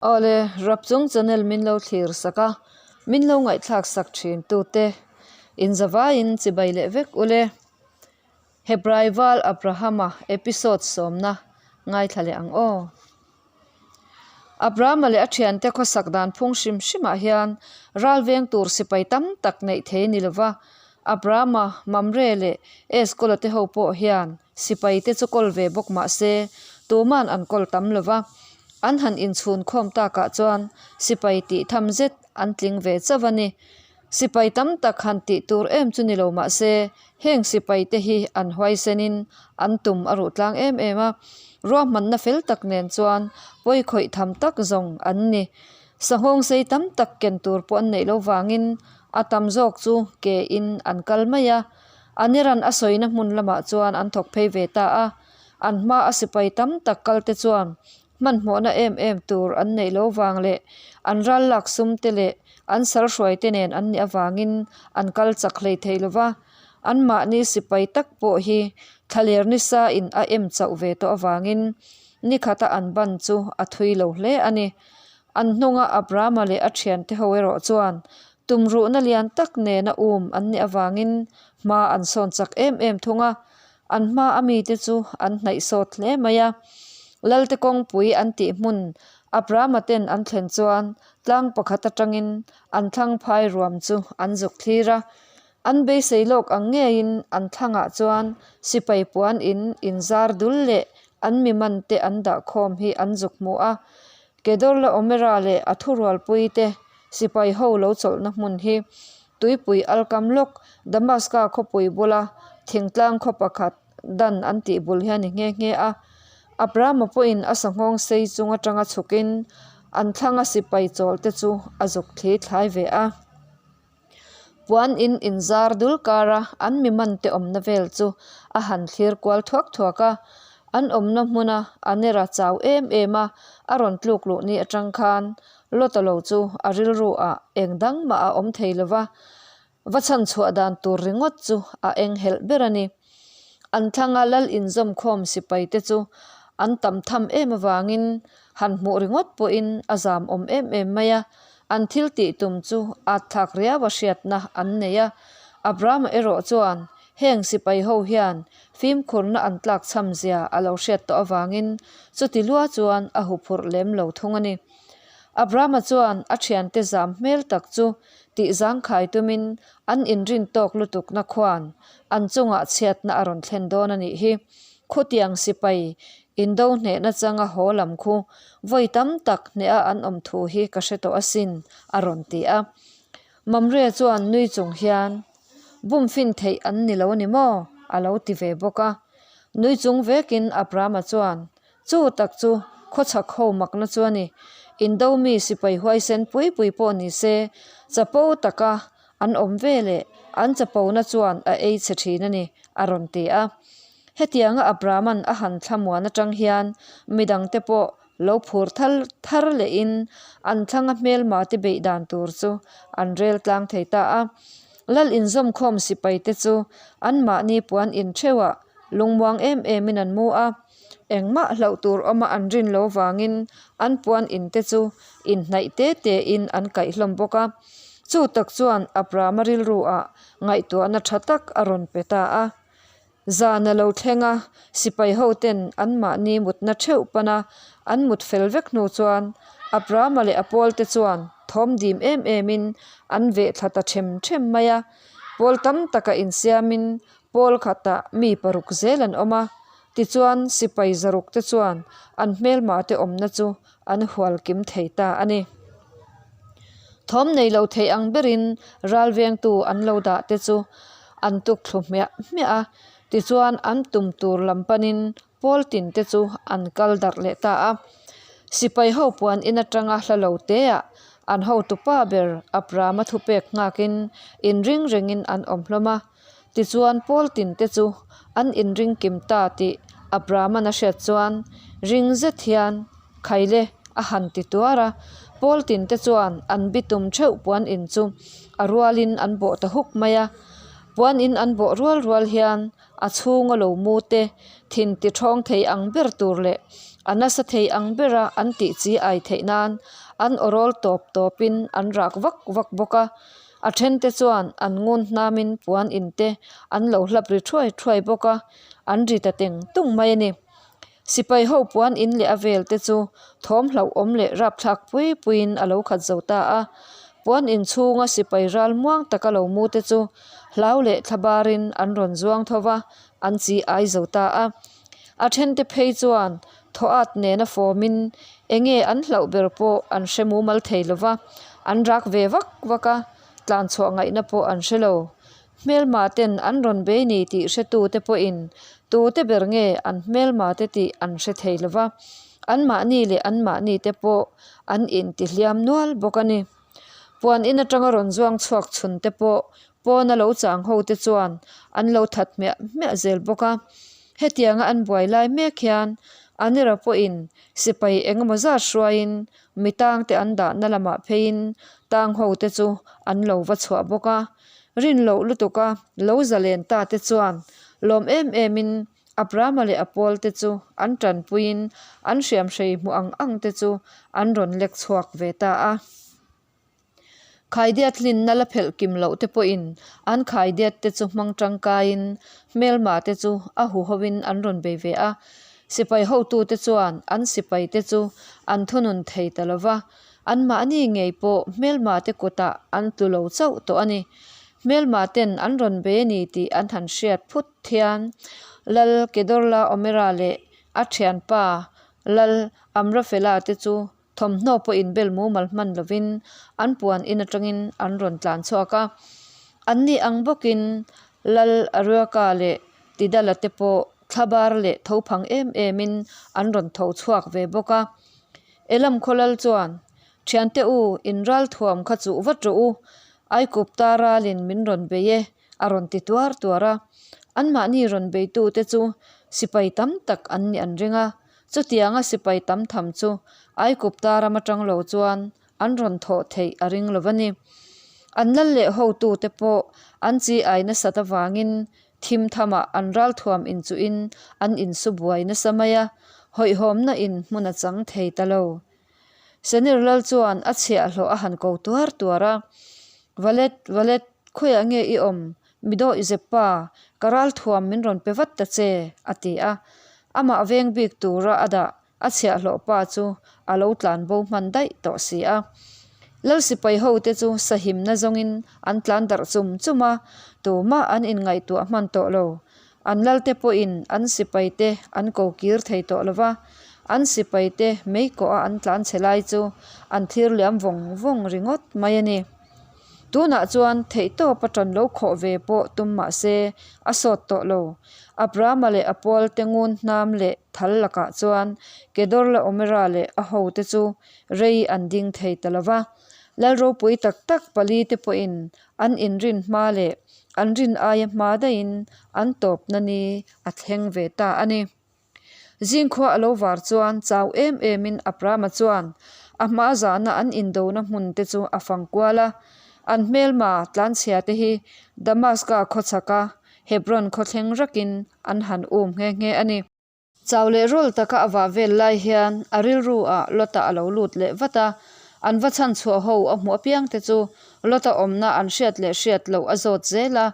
Awle, Rapchung channel min lo thlir sak a, min lo ngaihthlak sak thin tute inzavaiin chibai leh vek ule. Hebrai Val Abrahama episode sawmna ngaithla leh ang aw. Abrahama leh a thiante khawsak dan phung hrim hrimah hian ral veng tur sipai tam tak neih thei ni lova, Abrahama, Mamre leh Eskola te ho pawh hian Sipai te chu kawl ve bawk mah se, tuman an kawl tam lo va, an han inchhun khawm takah chuan sipai tih tham zet an tling ve chauh a ni. Sipai tam tak han tih tur em chu ni lo mah se, heng sipai te hi an huaisenin an tum a ruh tlang em em a, ruahmanna fel tak nen chuan pawi khawih tham tak zawng an ni. Sanghawng sei tam tak ken tur pawh an neih lo vangin a tam zawk chu ke in an kal mai a. Aniran a sawina hmun lamah chuan an thawk phei ve ta a, an hma a sipai tam tak kal te chuan hmanhmawhna em em tur an neih lo vang leh an ral lak sum te leh an sal hruai te nen an nih avangin an kal chak hlei thei lo va, anmahni sipai tak pawh hi thlaler nisa in a em chauh ve tawh avangin nikhata an ban chu a thui lo hle a ni. An hnunga Abrahama leh a thiante ho erawh chuan Tumruhna lian tak nena um an nih avangin hma an sawn chak em em thung a, an hma a mite chu an hnaih sawt hle mai a. Lalte kawngpui an tih hmun Abrahama ten an thlen chuan tlang pakhat atangin an thlang phai ruam chu an zuk thlir a. An beisei lawk ang ngeiin an thlangah chuan sipai puan in inzar dul leh an mi man te an dah khawm hi an zuk hmu a. Kedorla Omera leh a thurualpui te Sipai ho lo chawlhna hmun hi tuipui alkam lawk Damaska khawpui bula thingtlang khaw pakhat dan an tih bul hian ni nghe nghe a. Abrahama pawhin a sanghawng sei chung atanga chhukin an thlanga sipai chawl te chu a zuk thli thlai ve a. Puan in inzar dul kara an mi man te awmna vel chu a han thlir kual thuak thuak a. An awmna hmuna a nera chau em em a, a rawn tluk luh ni atang khan Lawta lo chu a rilru ah eng dang mah a awm thei lo va, va chhan chhuah dan tur ringawt chu a eng helh ber a ni. An thlanga lal inzawm khawm sipai te chu an tam tham em avangin han hmuh ringawt pawhin a zam awm em em mai a, an thil tih tum chu at thlak riau a hriatna an nei a. Abrahama erawh chuan heng sipai ho hian fimkhurna an tlak chham zia a lo hriat tawh avangin chuti lua chuan a huphurh lem lo thung a ni. Abrahama chuan a thiante zam hmel tak chu tih zangkhai tumin an inrin tawk lutukna khuan an chungah chhiatna a rawn thlen dawn a nih hi. Khutiang sipai indo hnehna changa haw lam khu vawi tam tak hneha an awm thu hi ka hre tawh asin, a rawn ti a. Mamre chuan nui chung hian, Bum fin theih an ni lo a ni maw? a lo ti ve bawk a. Nui chung vekin Abrahama chuan, Chu tak chu khawchhak ho makna chu a ni. Indo mi sipai huaisen pui pui pawh ni se, chapo taka an awm ve leh an chapona chuan a ei chhe thin a ni, a rawn ti a. Hetianga Abrahama'n a han thlamuan atang hian midangte pawh lo phur thal thar lehin an thlanga hmelma te beih dan tur chu an rel tlang thei ta a. Lal inzawmkhawm sipaite chu anmahni puan intheuhah lungmuang em emin an mu a. Engmah hlauh tur awma an rin lo vangin an puan in te chu inhnaih te te in an kaih hlawm bawk a. Chu tak chuan Abrahama rilru ah ngaihtuahna tha tak a rawn pe ta a. Zan a lo thleng a, sipai ho ten anmahni mutna theuh pan a, an mut fel vek hnu chuan Abrahama leh a pawl te chuan thawm dim em em in an veh thla ta them them mai a. Pawl tam taka insiamin Pawl khatah mi paruk zel an awm a, tichuan sipai zaruk te chuan an hmelma te awmna chu an hual kim thei ta a ni. Thawm nei lo thei ang berin ral vengtu an lo dah te chu an tuk thlu hmiah hmiah a, tichuan an tum tur lam panin pawl tin te chu an kal darh leh ta a. Sipai ho puan in atanga hla lo teah an hotupa ber Abrahama thupek nghakin inring rengin an awm hlawm a. Tichuan Paul tin te chu an inring kim ta tih Abrahama'n a hriat chuan ring zet hian Khaile a han ti tuar a. Paul tin te chuan an bitum theuh puan in chu a rualin an bawh ta huk mai a. Puan in an bawh rual rual hian a chhunga lo mu te thin ti thawng thei ang ber tur leh A nasa thei ang bera an tih chi ai theih nan an awrawl tawp tawpin an rak vak vak bawk a. A thente chuan an ngun hnamin puan in te an lo hlap ri thuai thuai bawk a, an ri ta teng tung mai a ni. Sipai ho puan in leh a vel te chu thawm hlauhawm leh rapthlak pui puiin a lo khat zo ta a. Puan in chhunga sipai ral muang taka lo mu te chu hlau leh thlabarin an rawn zuang tho va, an chi ai zo ta a. A thente phei chuan thaw at nena fawmin enge an hlauh ber pawh an hre mumal thei lo va, an rak ve vak vak a, tlan chhuah ngaihna pawh an hre lo. Hmelma ten an rawn bei ni tih hretute pawhin tute ber nge an hmelma te tih an hre thei lo va, anmahni leh anmahni te pawh an intihliam nual bawk a ni. Puan in atanga rawn zuang chhuak chhun te pawh pawna lo chang ho te chuan an lo that hmiah hmiah zel bawk a. Hetianga an buai lai mek hian Anira pawhin sipai engemaw zat hruaiin mi tangte an dahna lamah pheiin tang ho te chu an lo va chhuah bawk a. Rin loh lutuka lo zalen ta te chuan lawm em emin Abrahama leh a pawl te chu an tanpuiin an hriamhrei hmuh ang ang te chu an rawn lek chhuak ve ta a. Khaidiat hlinna la phelh kim loh te pawhin an khaidiat te chu hmang tangkaiin hmelma te chu a huhoin an rawn bei ve a. Sipai hotute chuan an sipai te chu an thunun thei ta lo va, anmahni ngei pawh hmelma te kutah an tlu lo chauh tawh a ni. Hmelma ten an rawn bei a ni tih an han hriat phut thian Lal Kedorla Omera leh a thianpa Lal Amrafela te chu Thawmhnaw pawh inbel mumal hman lovin an puan in atangin an rawn tlan chhuak a. Anni ang bawkin Lal Aruaka leh Tidala te pawh thlabar leh thophang em emin an rawn tho chhuak ve bawk a. Elam khaw lal chuan, Thiante u, in ral thuam kha chuh vat rawh u, Aikupta ralin min rawn bei e, a rawn ti tuar tuar a. Anmahni rawn beitute chu sipai tam tak an nih an ring a. Chutianga sipai tam tham chu Aikupta ram atang lo chuan an rawn thawh theih a ring lo va ni. An lal leh hotute pawh an chi ai nasat avangin thim thamah an ralthuam inchuhin an insu buai nasa mai a, hawihhawmna in hmun a chang thei ta lo. Senir lal chuan a chhiahhlawh a han ko tuar tuar a, Valet, Valet, khawiah nge i awm? Mi dawih zep pa, ka ralthuam min rawn pe vat ta che, a ti a. Amah veng bik tura a dah a chhiahhlawh pa chu a lo tlan bo hman daih tawh si a. Lal sipai hote chu sahimna zawngin an tlan darh chum chum a, tumah an inngaihtuah hman tawh lo. An lalte pawhin an sipaite an ko kir thei tawh lo va, an sipaite mei kawha an tlan chhe lai chu an thlir liam vawng vawng ringawt mai a ni. Tunah chuan theihtawp a ṭan lo khawh ve pawh tum mah se a sawt tawh lo. Abrahama leh a pualte ngun hnam leh thal lakah chuan Kedorlaomera leh a hote chu rei an ding thei ta lo va. Lal ropui tak tak palite pawhin an inrin hma leh an rin aia hma daihin an tawpna ni a thleng ve ta a ni. Zingkhua a lo var chuan chau em emin Abrahama chuan a hma zahna an indona hmun te chu a fang kual a. An hmelma tlanchhia te hi Damaska khawchhaka Hebron khawthleng rakin an han um nghe nghe a ni. Chau leh rawl taka a vah vel lai hian a rilru ah Lota a lo lut leh vat a, an va chhan chhuah ho a hmuh apiang te chu Lota awmna an hriat leh hriat loh a zawt zel a,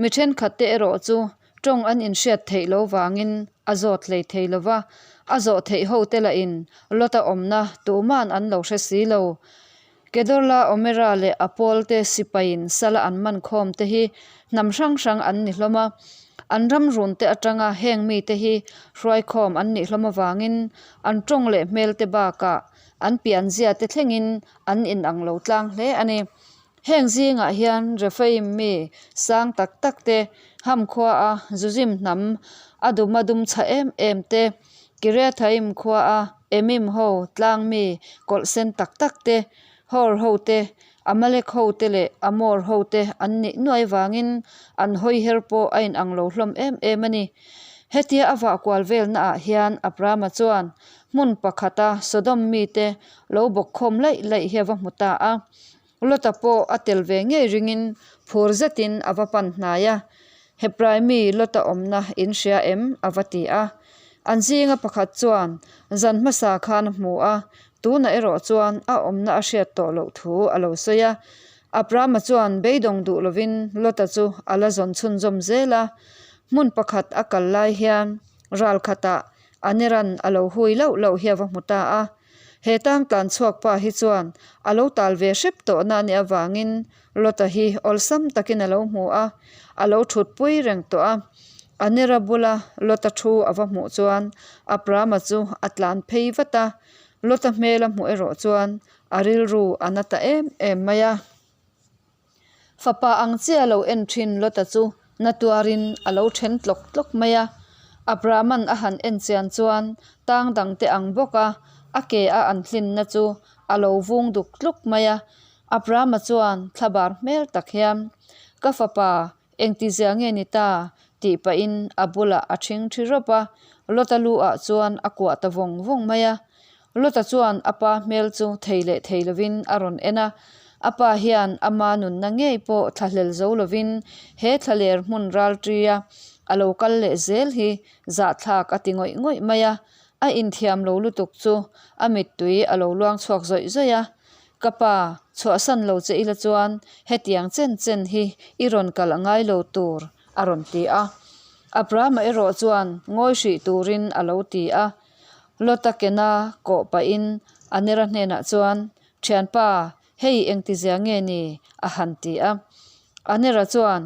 mi thenkhat te erawh chu Tawng an inhriat theih lo vangin a zawt hlei thei lo va, a zawh theih hote lahin Lota awmna tuman an lo hre si lo. Kedorla Omera leh a pawlte sipaiin sala an man khawm te hi hnam hrang hrang an ni hlawm a, an ram runte atanga heng mite hi hruaikhawm an nih hlawm avangin an tawng leh hmelte bakah an pianzia te thlengin an inang lo tlang hle a ni. Heng zingah hian Rephaim mi sang tak tak te, Ham khuaa Zuzim hnam a duma dum chha em em te, Kiriathaim khuaa Emim ho tlang mi kawlh sen tak tak te, Hor ho te, Amalek ho te leh Amor ho te an nih nuai vangin an hawi her pawh a inang lo hlawm em em a ni. Hetia a vah kual velnaah hian Abrahama chuan hmun pakhata Sodom mite lo bawk khawm laih laih hi a va hmu ta a. Lota pawh a tel ve ngei ringin phur zetin a va pan hnai a, Hebrai mi Lota awmna in hria em? a va ti a. An zinga pakhat chuan zan hmasa khan a hmu a, tunah erawh chuan a awmna a hriat tawh loh thu a lo sawi a. Abrahama chuan beidawng duh lovin Lota chu a la zawn chhunzawm zel a. Hmun pakhat a kal lai hian ral khatah Aneran a lo hui lauh lauh hi a va hmu ta a. He tang tlan chhuak pa hi chuan a lo tal ve hrep tawhna a nih avangin Lota hi awlsam takin a lo hmu a, a lo thutpui reng tawh a. Anera bula Lota thu a va hmuh chuan Abrahama chu a tlan phei vat a, Lota hmel a hmuh erawh chuan a rilru a na ta em em mai a. Fapa ang chiah a lo en thin Lota chu na tuarin a lo then tlawk tlawk mai a. Abrahama'n a han en chian chuan tang dangte ang bawka a ke a an hlinna chu a lo vung duk tluk mai a. Abrahama chuan thlabar hmel tak hian, Ka fapa, engtizia nge ni ta? tih pahin a bulah a ṭhing ṭhi rawp a, Lota lu ah chuan a kuah ta vawng vawng mai a. Lota chuan a pa hmel chu thei leh thei lovin a rawn en a, a pa hian ama nunna ngei pawh thlahlel zo lovin he thlaler hmun ralṭia a lo kal leh zel hi zahthlak a ti ngawih ngawih mai a, a inthiam lo lutuk chu a mittui a lo luang chhuak zawih zawih a. Ka pa, chhuahsan lo che ila chuan hetiang chen chen hi i rawn kal a ngai lo tur, a rawn ti a. Abrahama erawh chuan ngawi hrih turin a lo ti a. Lota kena kawh pahin Anera hnenah chuan, Thianpa, hei engtizia nge ni? a han ti a. Anera chuan,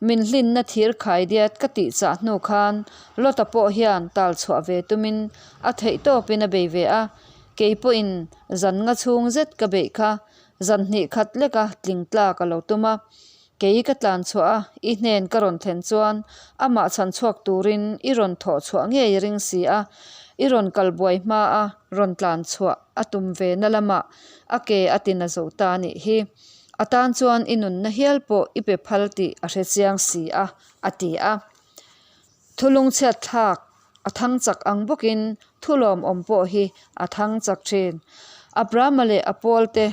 Min hlinna thir khai diat ka tih chah hnu khan Lota pawh hian tal chhuah ve tumin a theih tawpin a bei ve a, kei pawhin zan nga chhung zet ka beih kha zan hnih khat leka tling tlak a lo tum a. Kei ka tlan chhuah a, i hnen ka rawn thlen chuan amah chhan chhuak turin i rawn thawh chhuah ngei a ring si a, i rawn kal buai hma a rawn tlan chhuah a tum ve na lamah a ke a ti na zo ta a nih hi. A tan chuan i nunna hial pawh i pe phal tih a hre chiang si a, a ti a. Thulung chhiat thlak a thang chak ang bawkin thulawmawm pawh hi a thang chak thin. Abrahama leh a pawlte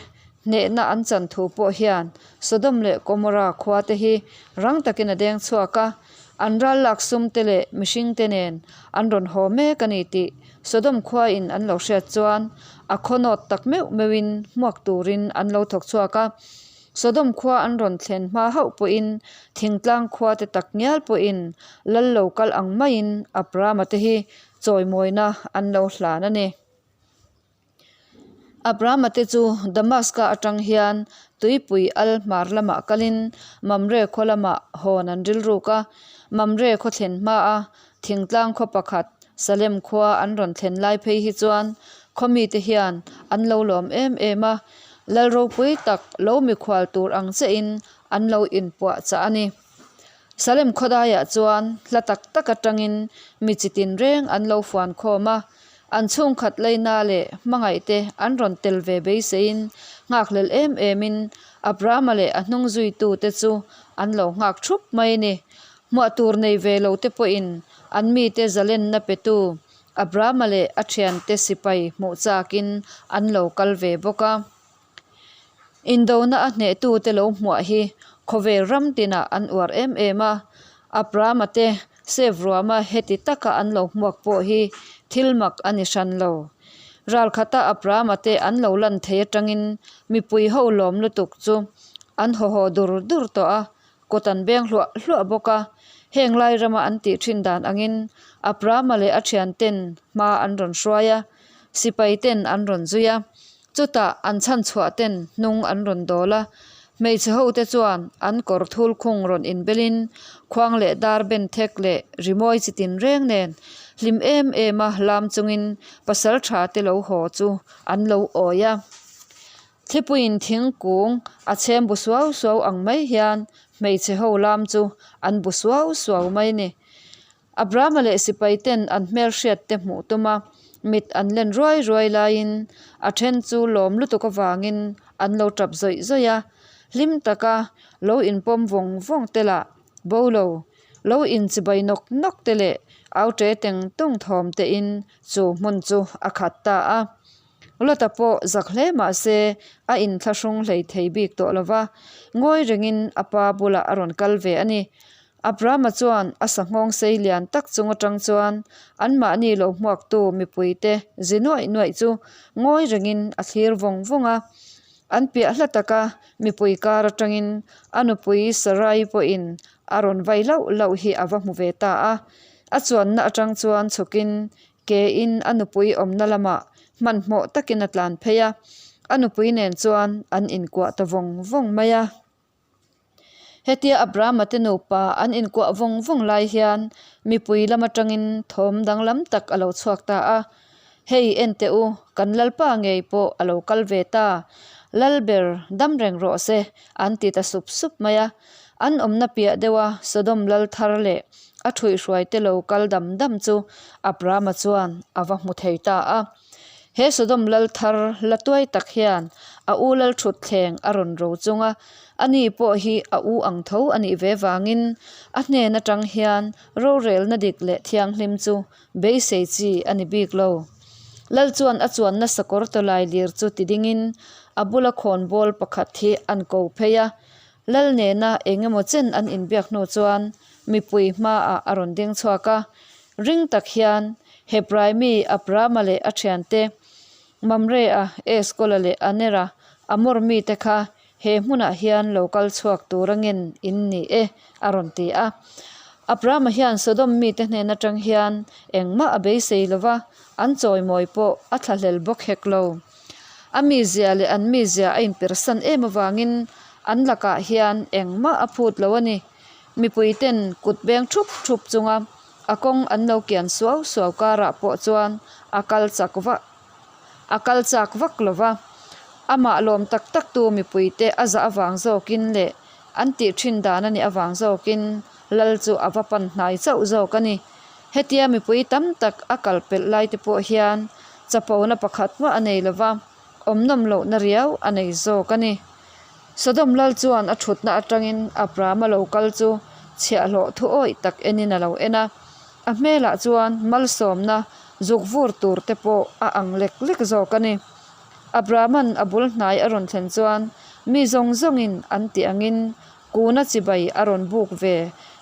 hnehna an chan thu pawh hian Sodom leh Gomorrah khua te hi rang takin a deng chhuak a, an ral lak sum te leh mihring te nen an rawn haw mek a ni tih Sodom khua in an lo hriat chuan a khaw nawt tak meuh meuhin hmuak turin an lo thawk chhuak a. Sodom khua an rawn thlen hma hauh pawhin thingtlang khua te tak ngial pawhin lal lo kal ang maiin Abrahama te hi chawimawina an lo hlan a ni. Abrahama te chu Damaska atang hian tuipui al hmar lamah kalin Mamre khaw lamah hawn an rilruk a, Mamre khaw thlen hmaa thingtlang khaw pakhat Salem khua an rawn thlen lai phei hi chuan khaw mite hian an lo lawm em em a, lal ropui tak lo mikhual tur ang chiahin an lo inpuah chah a ni. Salem khawdaiah chuan hla tak tak atangin mi chi tinreng an lo fuan khawm a, an chhungkhat leina leh hmangaihte an rawn tel ve beiseiin nghakhlel em emin Abrahama leh a hnung zuitute chu an lo nghak thup mai a ni. Hmuah tur nei ve lo te pawhin an mite zalenna petu Abrahama leh a thiante sipai hmuh chakin an lo kal ve bawk a. Indona a hnehtute lo hmuah hi khawvel ram tinah an uar em em a, Abrahama te Save ruama heti taka an lo hmuak pawh hi thil mak a ni hran lo. Ralkhata Abrahama te an lo lan thei atangin mipui ho lawm lutuk chu an haw haw dur dur tawh a, Kawt an beng hluah hluah bawk a, heng lai rama an tih thin dan angin Abrahama leh a thianten hma an rawn hruai a, sipai ten an rawn zui a, chutah an chhanchhuah ten hnung an rawn dawl a, hmeichhe ho te chuan an kawr thul khung rawn inbelin khuang leh dar ben thek leh rimawi chi tin reng nen hlim em em a lam chungin pasal tha te lo haw chu an lo awi a. Thlipuiin thingkung a chhem bu suau suau ang mai hian hmeichhe ho lam chu an bu suau suau mai a ni. Abrahama leh sipai ten an hmelhriat te hmuh tum a, mit an len ruai ruai laiin a then chu lawm lutuk avangin an lo tap zawih zawih a, hlim taka lo inpawm vawng vawng te lah bo lo, lo inchibai nawk nawk te leh au ṭe teng tung thawm tein chu hmun chu a khat ta a. Lota pawh zak hle mah se a inthlahrung hlei thei bik tawh lo va, ngawi rengin a pa bulah a rawn kal ve a ni. Abrahama chuan a sanghawng sei lian tak chung atang chuan anmahni lo hmuaktu mipuite zi nuaih nuaih chu ngawi rengin a thlir vawng vawng a. An piah hla taka mipui kar atangin a nupui Sarai pawhin a rawn vai lauh lauh hi a va hmu ve ta a. A chuanna atang chuan chhukin kein a nupui awmna lamah hmanhmawh takin a tlan phei a, a nupui nen chuan an inkuah ta vawng vawng mai a. Hetia Abrahama te nupa an inkuah vawng vawng lai hian mipui lam atangin thawm danglam tak a lo chhuak ta a, Hei en teh u, kan Lalpa ngei pawh a lo kal ve ta, Lalber dam reng rawh se an ti ta sup sup mai a. An awmna piah deuha Sodom lal thar leh a ṭhuihhruaite lo kal dam dam chu Abrahama chuan a va hmu thei ta a. He Sodom lal thar la tuai tak hian a u lal ṭhutthleng a rawn ro chung a, ani pawh hi a u ang tho a nih ve vangin a hnen aṭang hian rorelna dik leh thianghlim chu beisei chi a ni bik lo. Lal chuan a chuanna sakawr tawlai lir chu ti dingin a bula khawnbawl pakhat hi an ko phei a, Lal nena eng emaw chen an inbiak hnu chuan mipui hmaah a rawn ding chhuak a. Ring tak hian Hebrai mi Abrama leh a thiante Mamre-a, Eskola leh Anera, Amor mite kha he hmunah hian lo kal chhuak tur a ngen in ni e, a rawn ti a. Abrama hian Sodom mite hnen atang hian engmah a beisei lo va, an chawimawi pawh a thlahlel bawk hek lo. A mizia leh an mizia a inpersan em avangin an lakah hian engmah a phut lo a ni. Mipuiten kut beng thup thup chunga a kawng an lo kian suau suau karah pawh chuan a kal chak vak a kal chak vak lo va. Amah lawm tak tak tu mipuite a zah avang zawkin leh an tih thin dan a nih avang zawkin lal chu a va pan hnai chauh zawk a ni. Hetia mipui tam tak a kal pelh lai te pawh hian chapona pakhat mah a nei lo va, awmnawm lohna riau a nei zawk a ni. Sodom lal chuan a thutna atangin Abrahama lo kal chu chhiahhlawh thu awih tak enin a lo en a, a hmelah chuan malsawmna zuk vur tur te pawh a ang lek lek zawk a ni. Abrahama'n a bul hnai a rawn thlen chuan mi zawng zawngin an tih angin Kuna chibai a rawn buk ve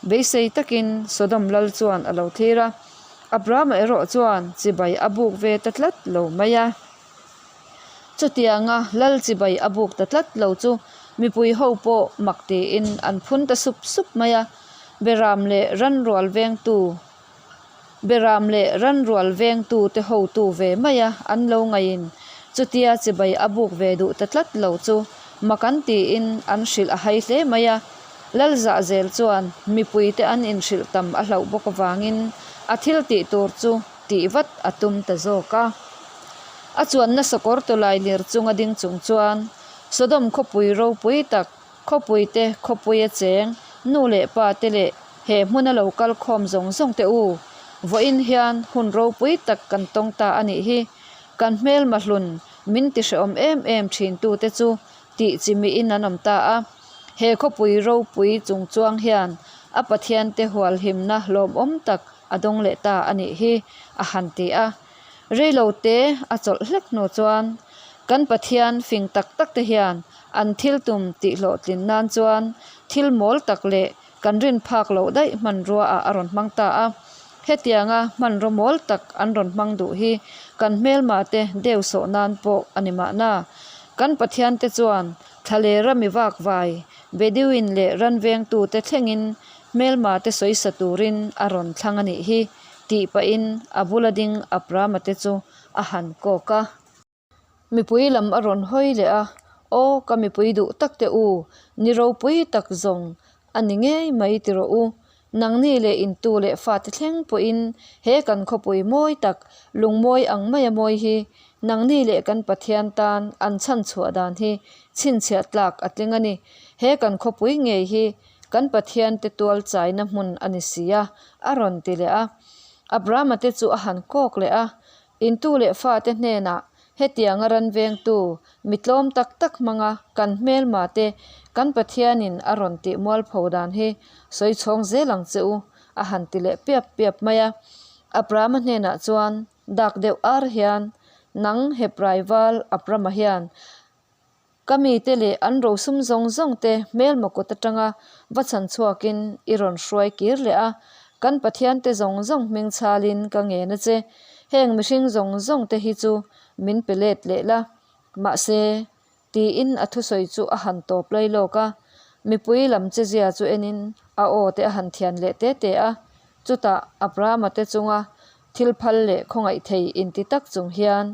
beisei takin Sodom lal chuan a lo thlir a. Abrahama erawh chuan chibai a buk ve ta tlat lo mai a. Chutianga lal chibai a buk ta tlat lo chu mipui ho pawh mak tiin an phun ta sup sup mai a. Beram leh ranrual vengtu Beram leh ranrual vengtu te hotu ve mai a an lo ngaiin chutia chibai a buk ve duh ta tlat lo chu mak an tiin an hrilh a hai hle mai a. Lalzahzel chuan mipui te an inhrilh tam a hlauh bawk avangin a thil tih tur chu tih vat a tum ta zawk a. A chuanna sakawr tawlai lir chunga ding chung chuan Sodom khawpui ropui tak Khawpui te, khawpui a cheng, nu leh pa te leh he hmuna lo kal khawm zawng zawng te u, vawiin hian hun ropui tak kan tawng ta a nih hi. Kan hmelma hlun min ti hrehawm em em thin tu te chu tih chi miin an awm ta a. He khawpui ropui chung chuang hian a Pathian te hualhimna lawmawm tak a dawng leh ta a nih hi, a han ti a. Reilo te a chawlh hlek hnu chuan kan Pathian fing tak tak te hian An thil tum tih hlawhtlin nan chuan thil mawl tak leh kan rin phak loh daih hmanrua ah a rawn hmang ta a. Hetianga hmanraw mawl tak an rawn hmang duh hi kan hmelma te deu sawh nan pawh a ni mahna. Kan Pathian te chuan thlalera mi vak vai, Bedouin leh ran vengtu te thlengin hmelma te sawisa turin a rawn thlang a nih hi tih pahin a bula ding Abrahama te chu a han kawk a. Mipui lam a rawn hawi leh a, Aw ka mipui duh tak te u, ni ropui tak zawng a ni ngei mai ti rawh u. Nangni leh intu leh fate thleng pawhin he kan khawpui mawi tak, lungmawi ang maia mawi hi nangni leh kan Pathian tan an chhan chhuah dan hi chhinchhiah tlak a tling a ni. He kan khawpui ngei hi kan Pathian te tual chaina hmun a ni si a, a rawn ti leh a. Abrahama te chu a han kawk leh a, Intu leh fate hnenah hetianga ran vengtu mi tlawm tak tak hmanga kan hmelma te kan Pathianin a rawn tih mualpho dan hi sawi chhawng zel ang che u, a han ti leh piap piap mai a. Abrahama hnenah chuan dak deuh ar hian, Nang Hebrai val Abrahama hian. Ka mite leh an rosum zawng zawng te hmelma kut atanga va chhan chhuakin i rawn hruai kir leh a, kan Pathian te zawng zawng hming chhalin ka ngen a che. Heng mihring zawng zawng te hi chu min pe let leh la. Mahse, tiin a thusawi chu a han tawp lai lawk a, mipui lam che zia chu enin a aw te a han thian leh te te a. Chutah Abrahama te chunga thil phal leh khawngaih thei inti tak chung hian,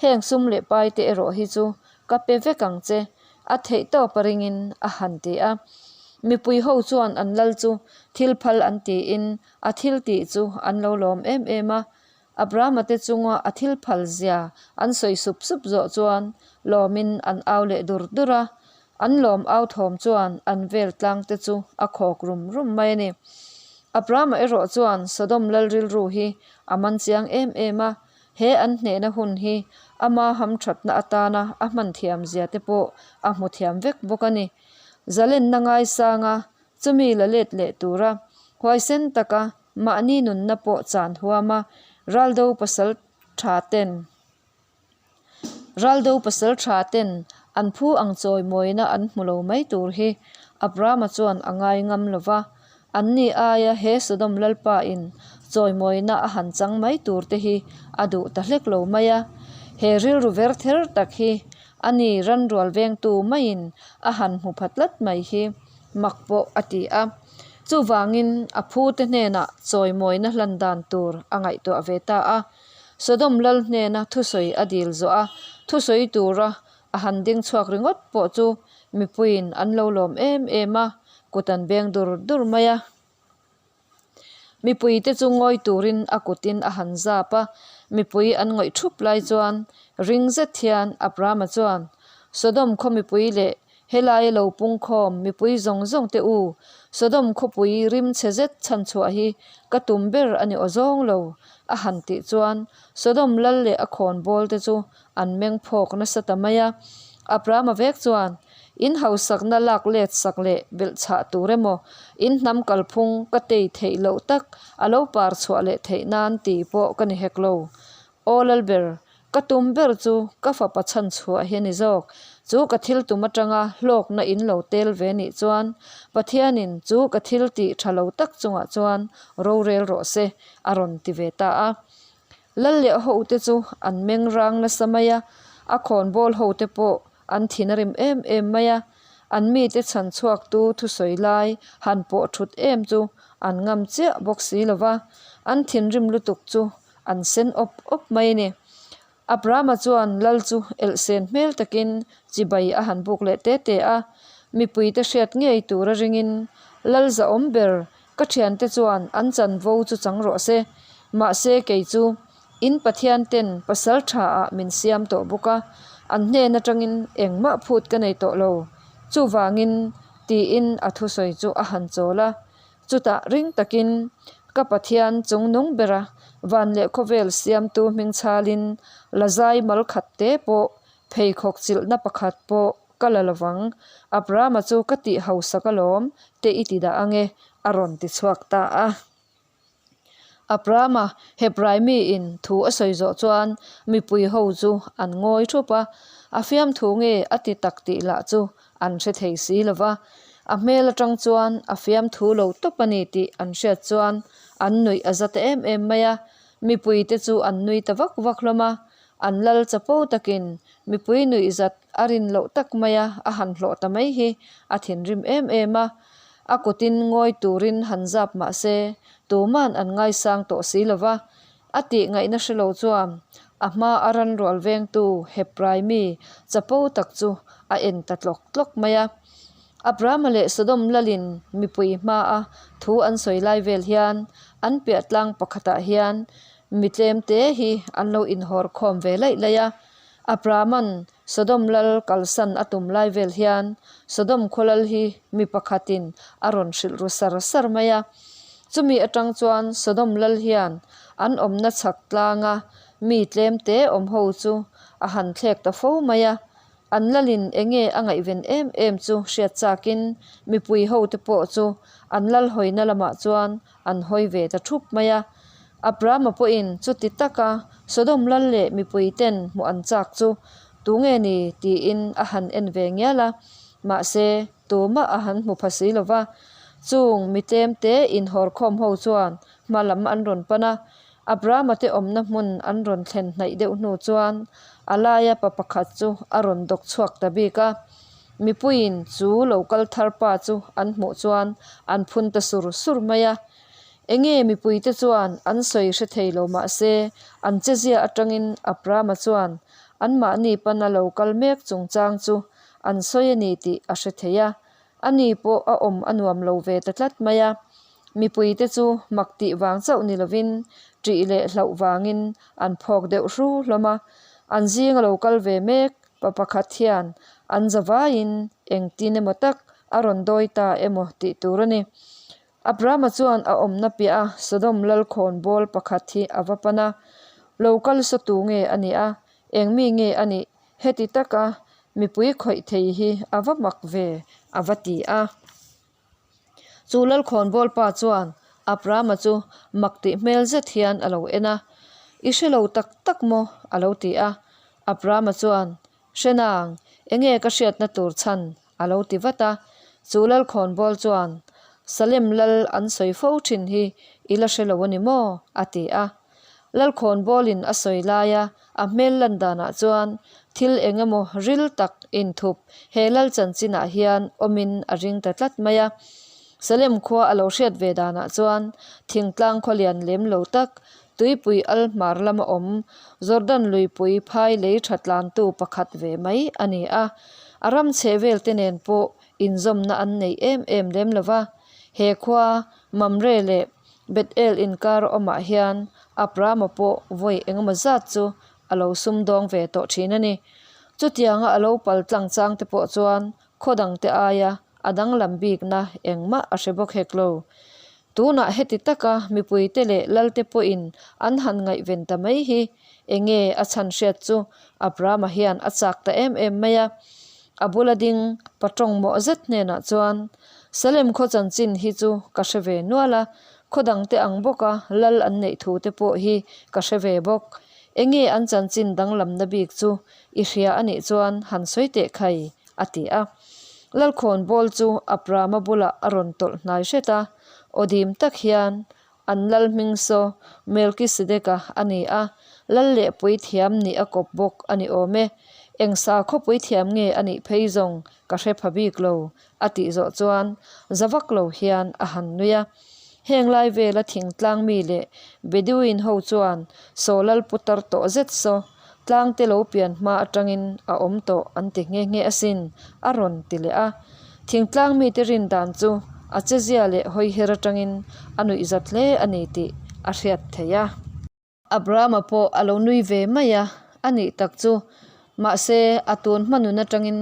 Heng sum leh pai te erawh hi chu ka pe vek ang che, a theih tawp a ringin a han ti a. Mipui ho chuan an lal chu thil phal an tiin a thil tih chu an lo lawm em em a. Abrahama te chunga a thil phal zia an sawi sup sup zawh chuan lawmin an au leh dur dur a. An lawm au thawm chuan an vel tlang te chu a khawk rum rum mai a ni. Abrahama erawh chuan Sodom lal rilru hi a man chiang em em a, he an hnehna hun hi ama hamthatna atana a hman thiam zia te pawh a hmu thiam vek bawk a ni. Zalenna ngaisanga chumi la let leh tura huaisen taka mahni nunna pawh chan huama raldo pasal tha ten Raldo pasal tha ten an phu ang chawimawina an hmu lo mai tur hi Abrahama chuan a ngai ngam lo va, anni aia he Sodom lalpa in chawimawina a han chang mai tur te hi a duh ta hlek lo mai a. He rilru ver ther tak hi ani ranrual vengtu maiin a han hmu pha tlat mai hi mak pawh a ti a. Chuvangin a phu te hnenah chawimawina hlan dan tur a ngaihtuah ve ta a. Sodom lal hnena thusawi a dil zawh a, thusawi tura a han ding chhuak ringawt pawh chu mipuiin an lo lawm em em a, kut an beng dur dur mai a. Mipuite chu ngawi turin a kutin a han zap a, mipui an ngawih thup lai chuan ring zet hian Abrahama chuan, Sodom khaw mipui leh Helaia lo pungkhawm mipui zawng zawng te u, Sodom khawpui rim chhe zet chhanchhuah hi ka tum ber a ni aw zawng lo, a han tih chuan Sodom lal leh a khawnbawl te chu an meng phawk nasa ta mai a. Abrahama vek chuan, In hausakna lak let sak leh belh chhah tur emaw, in hnam kalphung ka tei theih loh tak a lo par chhuah leh theih nan tih pawh ka ni hek lo. Aw Lalber, Ka tum ber chu ka fapa chhan chhuah hi a ni zawk. Chu ka thil tum atanga hlawkna in lo tel ve nih chuan Pathianin chu ka thil tih tha lo tak chungah chuan rorel rawh se a rawn ti ve ta a. Lal leh hote chu an meng rang nasa mai a, a khawnbawl hote pawh an thin a rim em em mai a. An mite chhan chhuaktu thusawi lai han pawh thut em chu an ngam chiah bawk si lo va, an thinrim lutuk chu An sen awp awp mai a ni. Abrahama chuan lal chu elhsen hmel takin chibai a han buk leh te te a. Mipuite hriat ngei tura ringin lal zahawm ber ka thiante chuan an chanvo chu chang rawh se. Mahse kei chu in Pathian ten pasal tha ah min siam tawh bawk a, an hnen atangin engmah phut ka nei tawh lo. Chuvangin tiin a thusawi chu a han chawl a. Chutah ring takin ka Pathian chungnung bera van leh khawvel siamtu hming chhalin la zai mal khat te pawh pheikhawk chilhna pakhat pawh ka la lovang, Abrahama chu ka tih hausak alawm te i ti dah ange a rawn ti chhuak ta a. Abrahama Hebrai miin thu a sawi zawh chuan mipui ho chu an ngawi thup a, a fiamthu nge a ti tak tih lah chu an hre thei si lo va, a hmel atang chuan a fiamthu lo tawp a ni tih an hriat chuan an nuih a za ta em em mai a, mipui te chu an nui ta vak vak hlawm a, an lal chapo takin mipui nuih zat a rin loh tak mai a, a han hlawh ta mai hi a thinrim em em a, a kutin ngawi turin han zap mah se tuman an ngaisang tawh si lo va, A tih ngaihna hre lo chuan a hma a ranrual vengtu Hebrai mi chapo tak chu a en ta tlawk tlawk mai a. Abrahama leh Sodom lalin mipui hmaa thu an sawi lai vel hian an piah tlang pakhatah hian mi tlem te hi an lo inhawr khawm ve laih laih a. Abrahama'n Sodom lal kalsan a tum lai vel hian Sodom khaw lal hi mi pakhatin a rawn hrilh ru sar sar mai a. Chumi atang chuan Sodom lal hian an awmna chhak tlanga mi tlem te awm ho chu a han thlek ta fo mai a. An lalin enge a ngaihven em em chu hriat chakin mipui ho te pawh chu an lal hawina lamah chuan an hawi ve ta thup mai a. Abrahama pawhin chuti taka Sodom lal leh mipui ten hmuh an chak chu. Tunge ni? tiin a han en ve ngial a, mahse tumah a han hmu pha si lo va. Chung mi tlemte inhawrkhawm ho chuan hma lam an rawn pan a, Abrahama te awmna hmun an rawn thlen hnaih deuh hnu chuan a laia pa pakhat chu a rawn dawk chhuak ta bik a. Mipuiin chu lo kal thar pa chu an hmuh chuan an phun ta sur sur mai a. Enge mipuite chuan an sawi hre thei lo mah se an chezia atangin Abrahama chuan anmahni pana lo kal mek chungchang chu an sawi a ni tih a hre thei a. Ani pawh a awm a nuam lo ve ta tlat mai a. Mipuite chu mak tih vang chauh ni lovin ṭih leh hlauh vangin an phawk deuh hru hlawm a. An zing a lo kal ve mek pa pakhat hian an zavaiin engtin emaw tak a rawn dawi ta emaw tih tur a ni. Abrahama chuan a awmna piah a Sodom lalkhawn bawl pakhat hi a va pan a, Lo kal saw tu nge a nih a, eng mi nge a nih? Heti taka mipui khawih thei hi a va mak ve, a va ti a. Chu lalkhawn bawl pa chuan Abrahama chu mak tih hmel zet hian a lo en a, I hre lo tak tak maw? a lo ti a. Abrahama chuan, Hre nang, enge ka hriatna tur chhan? a lo ti vat a. Chu lalkhawn bawl chuan, Salem lal an sawi fo thin hi i la hre lo a ni maw? a ti a. Lalkhawn bawlin a sawi laia a hmel lan danah chuan thil eng emaw ril tak inthup he lal chanchinah hian awmin a ring ta tlat mai a. Salem khua a lo hriat ve danah chuan thingtlang khaw lian lem lo tak tuipui al hmar lama awm Jordan luipui phai lei tha tlantu pakhat ve mai a ni a. A ram chheh vel te nen pawh inzawmna an nei em em lem lo va. He khua Mamre leh Bethel inkar awmah hian Abrahama pawh vawi engemaw zat chu a lo sumdawng ve tawh thin a ni. Chutianga a lo pal tlang chang te pawh chuan khaw dangte aia a danglam bikna engmah a hre bawk hek lo. Tunah heti taka mipuite leh lalte pawhin an han ngaihven ta mai hi enge a chhan hriat chu Abrahama hian a chak ta em em mai a. A bula ding pa tawngmawh zet hnenah chuan, Salem khaw chanchin hi chu ka hre ve nual a, khaw dangte ang bawka lal an neih thu te pawh hi ka hre ve bawk. Enge an chanchin danglamna bik chu i hria a nih chuan han sawi teh khai, a ti a. Lalkhawn bawl chu Abrahama bulah a rawn tawlh hnai hret a, aw dim tak hian An lal hming saw Melkisedeka a ni a, lal leh puithiam nih a kawp bawk a ni awm e. Eng sakhaw puithiam nge a nih phei zawng ka hre pha bik lo, a tih zawh chuan za vak lo hian a han nui a. Heng lai vela thingtlang mi leh Bedouin ho chuan saw lal putar tawh zet saw tlangte lo pian hma atangin a awm tawh an ti nghe nghe asin, a rawn ti leh a. Thingtlang mite rin dan chu a chezia leh hawiher atangin a nuihzat hle a ni tih a hriat theih a. Abrahama pawh a lo nui ve mai a, a nih tak chu. Mahse, a tun hma nun atangin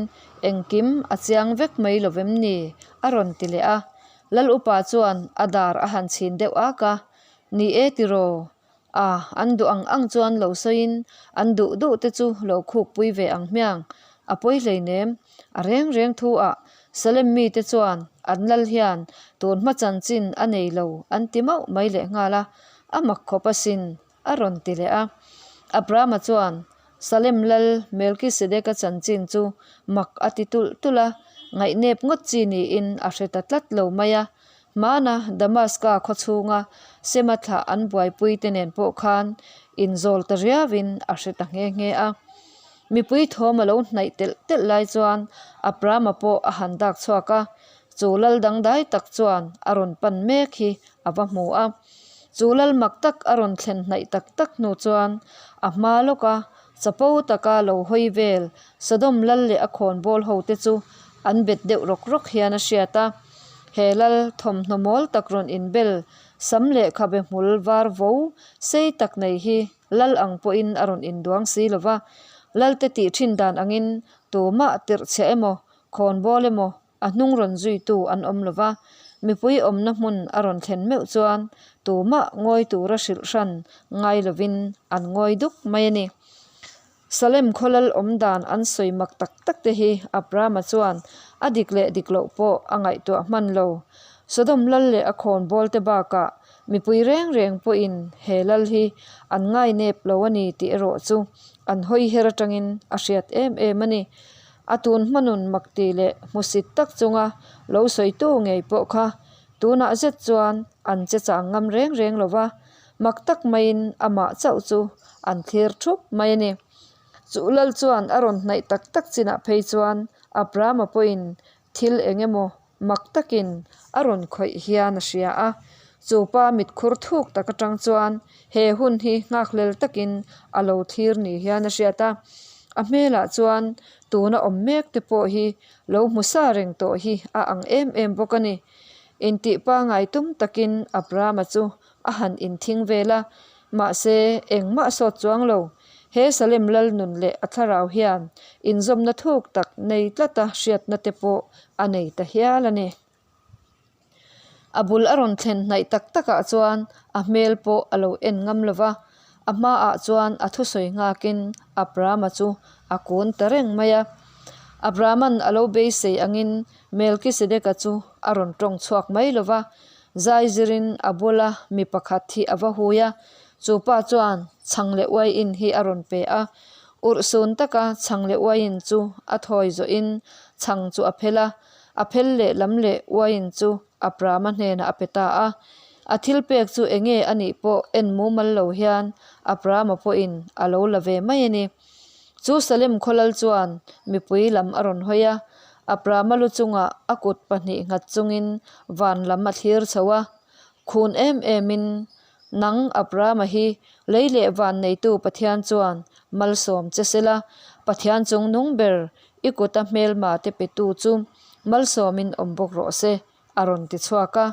engkim a chiang vek mai lo vem ni? a rawn ti leh a. Lal upa chuan a dar a han chhin deuh ak a, Ni e tiraw? A, an duh ang ang chuan lo sawiin an duh duh te chu lo khukpui ve ang hmiang. A pawi hleinem. A reng reng thu ah Salem mite chuan an lal hian tun hma chanchin a nei lo an ti mauh mai leh nghal a, a mak khawp asin a rawn ti leh a. Abrahama chuan Salem lal Melkisedeka chanchin chu mak a ti tulh tulh a, ngaihnep ngawt chi niin a hre ta tlat lo mai a. Hmana Damaska khaw chhunga Sema thlah an buaipui te nen pawh khan inzawl ta riauin a hre ta nghe nghe a. Mipui thawm a lo hnaih telh telh lai chuan Abrahama pawh a han dak chhuak a, chu lal dangdai tak chuan a rawn pan mek hi a va hmu a. Chu lal mak tak a rawn thlen hnaih tak tak hnu chuan a hma lawka chapo taka lo hawi vel Sodom lal leh a khawnbawl ho te chu an bet deuh rawk rawk hian a hriat a. He lal thawmhnaw mawl tak rawn inbel sam leh khabe hmul var vo sei tak nei hi lal ang pawhin a rawn induang si lo va, lalte tih thin dan angin tumah tirh chhiah emaw, khawnbawl emaw a hnung rawn zuitu an awm lo va, mipui awmna hmun a rawn thlen meuh chuan tumah ngawi tura hrilh hran ngai lovin an ngawi duk mai a ni. Salem khawlal awm dan an sawi mak tak tak te hi Abrahama chuan a dik leh dik loh pawh a ngaihtuah hman lo. Sodom lal leh a khawnbawl te bakah mipui reng reng pawhin he lal hi an ngainep lo a ni tih erawh chu an hawi her atangin a hriat em em a ni. A tun hmanun mak ti leh hmusit tak chunga lo sawitu ngei pawh kha tunah zet chuan an che chang ngam reng reng lo va, mak tak maiin amah chauh chu an thlir thup mai a ni. Chu lal chuan a rawn hnaih tak tak chinah phei chuan Abrahama pawhin thil eng emaw mak takin a rawn khawih hian a hria a. Chu pa mitkhur thuk tak atang chuan he hun hi nghakhlel takin a lo thlir ni hian a hriat a. A hmelah chuan tuna awm mek te pawh hi lo hmu sa reng tawh hi a ang em em bawk a ni. Intih pangai tum takin Abrahama chu a han inthing vel a, mahse engmah sawt chuang lo. He Salem lal nun leh a thlarau hian inzawmna thuk tak nei tlata hriatna te pawh a nei ta hial a ni. A bul a rawn thlen hnaih tak takah chuan a hmel pawh a lo en ngam lo va, a hmaah chuan a thusawi nghakin Abrahama chu a kun ta reng mai a. Abrahama'n a lo beisei angin Melkisedeka chu a rawn tawng chhuak mai lo va, Zai zirin a bula mi pakhat hi a va hui a, chu pa chuan chhang leh uaiin hi a rawn pe a. Urhsun taka chhang leh uaiin chu a thawi zawhin chhang chu a phel a, a phel leh lam leh uaiin chu Abrahama hnenah a pe ta a. A thil pek chu enge a nih pawh en mumal lo hian Abrahama pawhin a lo la ve mai a ni. Chu Salem khawlal chuan mipui lam a rawn hawi a, Abrahama lu chungah a kut pahnih nghat chungin van lam a thlir chho a. Khun em emin, Nang Abrahama hi lei leh van neitu Pathian chuan malsawm che sela, Pathian chung nung ber i kuta hmelma te petu chu malsawmin awm bawk rawh se, a rawn ti chhuak a.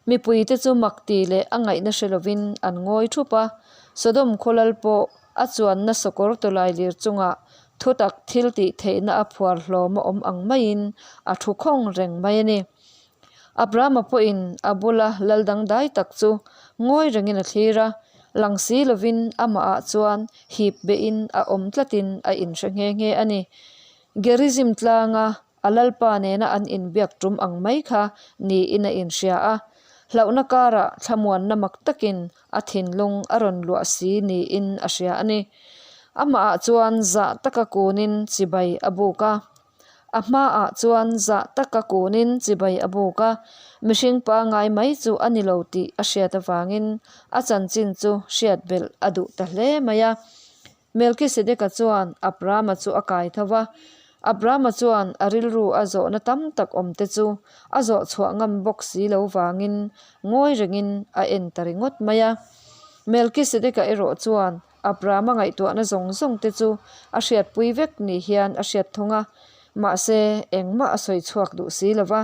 Mipuite chu mak ti leh a ngaihna hre lovin an ngawi thup a. Sodom khawlal pawh a chuanna sawkawr tawlai lir chungah thutak thil tih theihna a phuar hlawm a awm ang maiin a thu khawng reng mai a ni. Abrahama pawhin a bula lal dangdai tak chu ngawi rengin a thlir a, lang si lovin amahah chuan hip behin a awm tlatin a inhre nghe nghe a ni. Gerizim tlanga A lalpa nena an inbiak tum ang mai kha niin a inhria a, hlauhna karah thlamuanna mak takin a thinlung a rawn luah si niin a hria a ni. Amahah chuan zah taka kunin chibai a buk a. A hmaah chuan zah taka kunin chibai a buk a, mihring pangai mai chu a ni lo tih a hriat avangin a chanchin chu hriat belh a duh ta hle mai a. Melkisedeka chuan Abrahama chu a kai tho va. Abrahama chuan a rilru a zawhna tam tak awmte chu a zawh chhuah ngam bawk si lo vangin ngawi rengin a en ta ringawt mai a. Melkisedeka erawh chuan Abrahama ngaihtuahna zawng zawng te chu a hriatpui vek ni hian a hriat thung a, mahse engmah a sawi chhuak duh si lo va.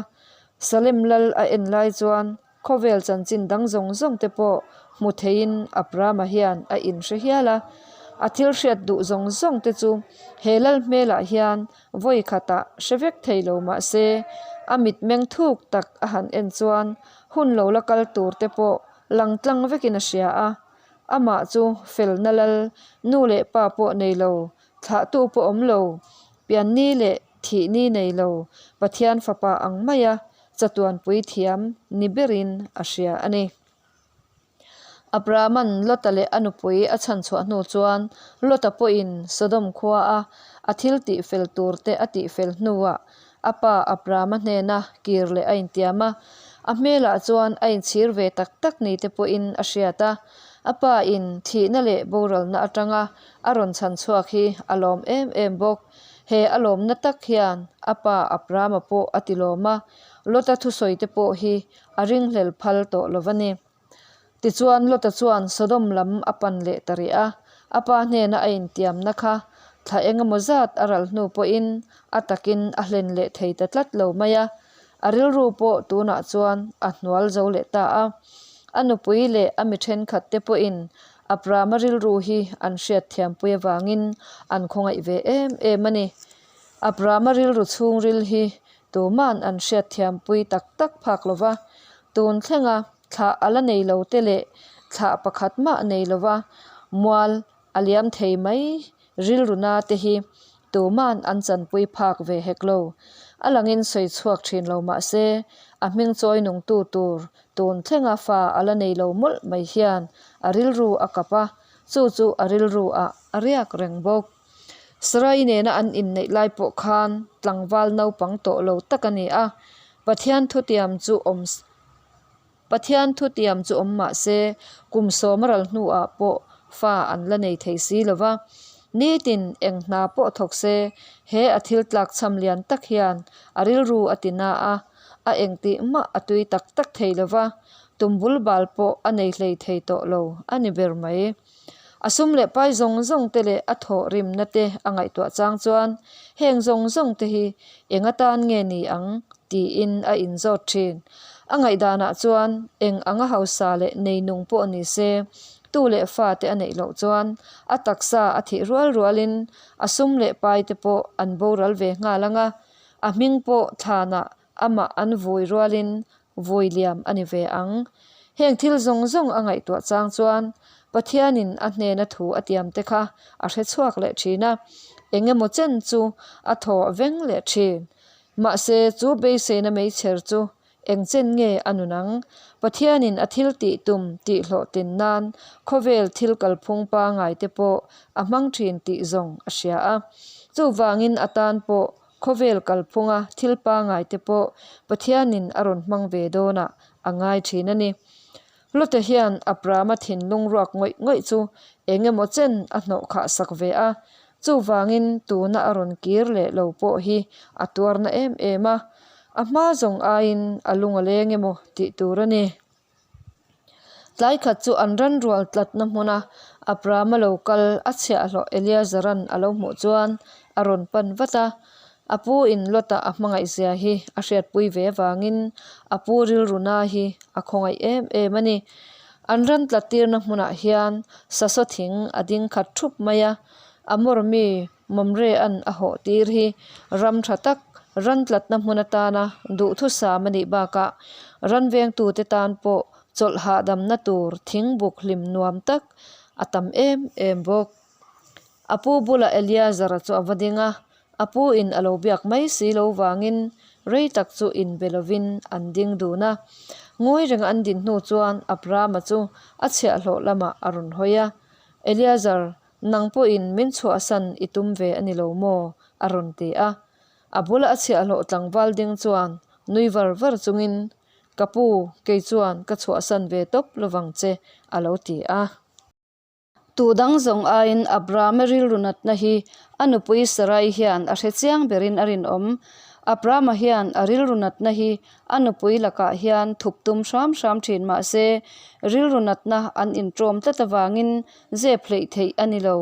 Salem lal a en lai chuan Khawvel chanchin dang zawng zawng te pawh hmu theiin Abrahama hian a inhre hial a. A thil hriat duh zawng zawng te chu he lal hmelah hian vawi khatah hre vek thei lo mah se, a mitmeng thuk tak a han en chuan hun lo la kal tur te pawh lang tlang vekin a hria a. Amah chu felna lal, nu leh pa pawh nei lo, thlahtu pawh awm lo, pianni leh thihni nei lo, Pathian fapa ang maia chatuanpui thiam ni berin a hria a ni. Abrahama'n Lota leh a nupui a chhan chhuah hnu chuan Lota pawhin Sodom khuaa a thil tihfel turte a tihfel hnuah a pa Abrahama hnena kir leh a intiam a. A hmelah chuan a inchhir ve tak tak ni te pawhin a hriat a. A pa in thihna leh boralna atanga a rawn chhan chhuak hi a lawm em em bawk. He a lawmna tak hian a pa Abrahama pawh a ti lawm a, Lota thusawi te pawh hi a ringhlel phal tawh lo va ni. Tichuan Lota chuan Sodom lam a pan leh ta rih a, a pa hnena a intiamna kha thla eng emaw zat a ral hnu pawhin a takin a hlen leh thei ta tlat lo mai a, a rilru pawh tunah chuan a hnual zo leh ta a. A nupui leh a mi thenkhat te pawhin Abrahama rilru hi an hriatthiampui avangin an khawngaih ve em em a ni. Abrahama rilru chhungril hi tuman an hriatthiampui tak tak phak lo va, tun thlenga thlah a la nei lo te leh thlah pakhat mah nei lo va mual a liam thei mai rilru na te hi tuman an chanpui phak ve hek lo. A langin sawi chhuak thin lo mah se, a hming chawi nungtu tur tun thlenga fa a la nei lo mawlh mai hian a rilru a kap a. Chu chu a rilru ah a riak reng bawk. Sarai nena an inneih lai pawh khan tlangval naupang tawh lo tak a ni a, Pathian thutiam chu awm Pathian thutiam chu awm mah se kum sawm a ral hnuah pawh fa an la nei thei si lo va. Nitin eng hna pawh thawk se he a thil tlakchham lian tak hian a rilru a ti na a, a engtih mah a tui tak tak thei lo va, tum bul bal pawh a nei hlei thei tawh lo a ni ber mai. A sum leh pai zawng zawng te leh a thawh rimna te a ngaihtuah chang chuan heng zawng zawng te hi eng atan nge ni ang tiin a inzawt thin. A ngaihdanah chuan eng anga hausa leh neinung pawh ni se tu leh fa te a neih loh chuan a taksa a thih rual rualin a sum leh pai te pawh an boral ve nghal ang a, a hming pawh thlanah amah an vui rualin vui liam a ni ve ang. Heng thil zawng zawng a ngaihtuah chang chuan Pathianin a hnena thu a tiam te kha a hre chhuak leh thin a, eng emaw chen chu a thaw veng leh thin. Mahse, chu beiseina meichher chu eng chen nge a nun ang? Pathianin a thil tih tum tih hlawhtlin nan khawvel thil kalphung pangai te pawh a hmang thin tih zawng a hria a. Chuvangin a tan pawh Khawvel kalphunga thil pangai te pawh Pathianin a rawn hmang ve dawnah a ngai thin a ni. Lota hian Abrahama thinlung ruak ngawih ngawih chu eng emaw chen a hnawh khah sak ve a, chuvangin tuna a rawn kir leh lo pawh hi a tuarna em em a, a hma zawng aiin a lung a leng emaw tih tur a ni. Tlai khat chu an ran rual tlatna hmuna Abrahama lo kal a chhiahhlawh Eliazaran a lo hmuh chuan a rawn pan vat a. A pu in Lota a hmangaih zia hi a hriatpui ve avangin a pu rilru na hi a khawngaih em em a ni. An ran tlat tirna hmunah hian sasaw thing a ding khat thup mai a, Amor mi Mamre-a'n a hawh tir hi ram tha tak, ran tlatna hmun atana duhthusam a nih bakah ran vengtute tan pawh chawlh hahdamna tur thingbuk hlim nuam tak a tam em em bawk. A pu bulah Eliazar-a chu a va ding a, a pu in a lo biak mai si lo vangin rei tak chu inbe lovin an ding dun a. Ngawi reng an din hnu chuan Abrahama chu a chhiahhlawh lamah a rawn hawi a, Eliazar, Nang pawhin min chhuahsan i tum ve a ni lo maw? a rawn ti a. A bula a chhiahhlawh tlangval ding chuan nui var var chungin, Ka pu, kei chuan ka chhuahsan ve tawp lovang che, a lo ti a. Tu dang zawng aiin Abrahama rilru natna hi a nupui Sarai hian a hre chiang berin a rinawm. Abrahama hian a rilru natna hi a nupui lakah hian thup tum hram hram thin mah se, rilru natna an inṭawm tlat avangin Zep hleih theih a ni lo.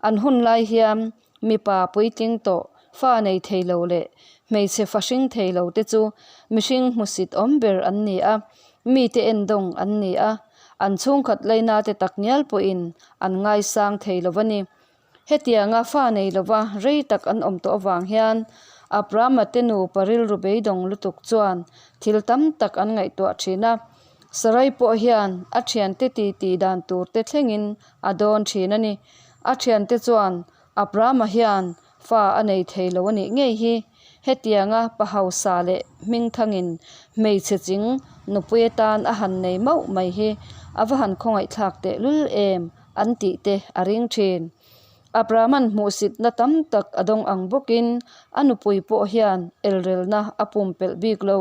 An hun lai hian mipa puitling tawh, fa nei thei lo leh hmeichhe fa hring thei lo te chu mihring hmusit awm ber an ni a, mite endawng an ni a, an chhungkhat laina te takngial pawhin an ngaisang thei lo a ni. Hetianga fa nei lova rei tak an awm tawh avang hian Abrahama te nupa rilru beidawng lutuk chuan thil tam tak an ngaihtuah thin a. Sarai pawh hian a thiante titi dan tur te thlengin a dawn thin a ni. A thiante chuan Abrahama hian fa a nei thei lo a nih ngei hi. Hetianga pa hausa leh hmingthangin hmeichhe ching nupui atan a han nei mauh mai hi a va han khawngaihthlak tehlul em an tih te a ring thin. Abrahama'n hmuhsitna tam tak a dawng ang bawkin a nupui pawh hian elrelna a pumpelh bik lo.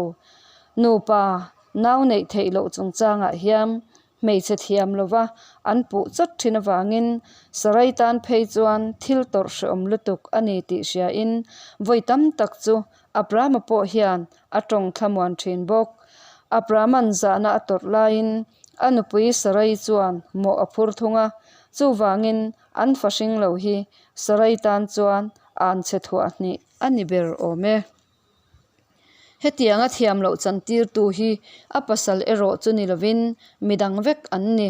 Nupa Nau neih theih loh chungchangah hian hmeichhe thiam lova an puh chawt thin avangin Sarai tan phei chuan thil tawrh hreawm lutuk a ni tih hriain vawi tam tak chu Abrahama pawh hian a tawng thlamuan thin bawk. Abrahama'n zahna a tawrh laiin a nupui Sarai chuan mawh a phur thung a, chuvangin an fa hring lo hi Sarai tan chuan an chhe thuah hnih a ni ber awm e. Hetianga thiam loh chantirtu hi a pasal erawh chu ni lovin midang vek an ni.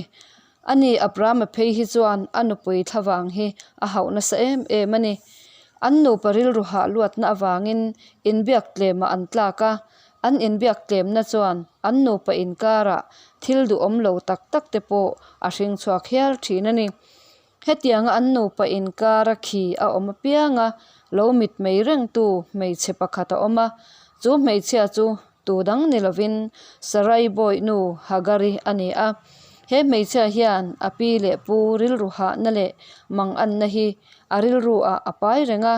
Ani Abrahama phei hi chuan a nupui thlavang hi a hauh nasa em em a ni. An nupa rilru hah luatna avangin inbiak tlemah an tlak a, an inbiak tlemna chuan an nupa inkarah thil duhawm lo tak tak te pawh a hring chhuak hial thin a ni. Hetianga an nupa inkara khi a awm apianga lo mitmei rengtu hmeichhe pakhat a awm a, chu hmeichhia chu tu dang ni lovin Sarai bawihnu Hagari a ni a. He hmeichhia hian a pi leh pu rilru hahna leh manganna hi a rilru ah a pai reng a.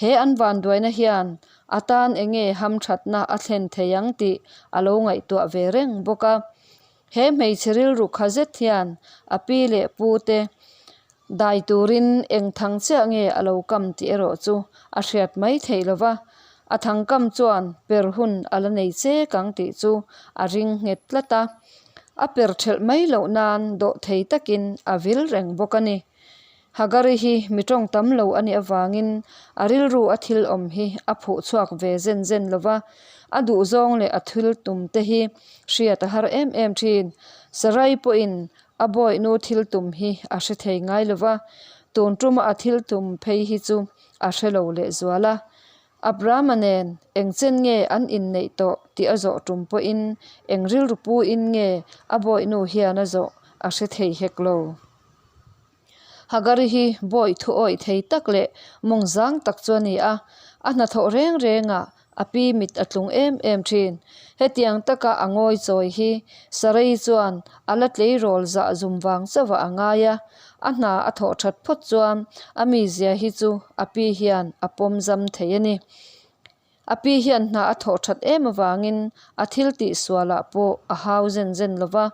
He an vanduaina hian a tan enge hamthatna a thlen thei ang tih a lo ngaihtuah ve reng bawk a. He hmeichhe rilru kha zet hian a pi leh pu te dai turin eng thang chiah nge a lo kam tih erawh chu a hriat mai theih lo va, a thang kam chuan per hun a la nei chek ang tih chu a ring nghet tlat a, a per thelh mai loh nan dawh thei takin a vil reng bawk a ni. Hagari hi mi tawng tam lo a nih avangin a rilru a thil awm hi a phuh chhuak ve zen zen lo va, a duhzawng leh a thil tum te hi hriat a har em em thin. Sarai pawhin a bawihnu thil tum hi a hre thei ngai lo va, tun tuma a thil tum phei hi chu a hre lo lehzual a. Abrahama nen eng chen nge an inneih tawh tih a zawh tum pawhin eng rilru puin nge a bawihnu hian a zawh a hre thei hek lo. Hagari hi bawi thu awih thei tak leh mawng zang tak chu a ni a, a hnathawh reng rengah a pi mit a tlung em em thin. Hetiang taka a ngawi chawi hi Sarai chuan a la tleirawl zah zum vang chauhah a ngai a, a hna a thawh that phawt chuan a mizia hi chu a pi hian a pawm zam thei a ni. A pi hian hna a thawh that em avangin a thil tih sualah pawh a hau zen zen lo va,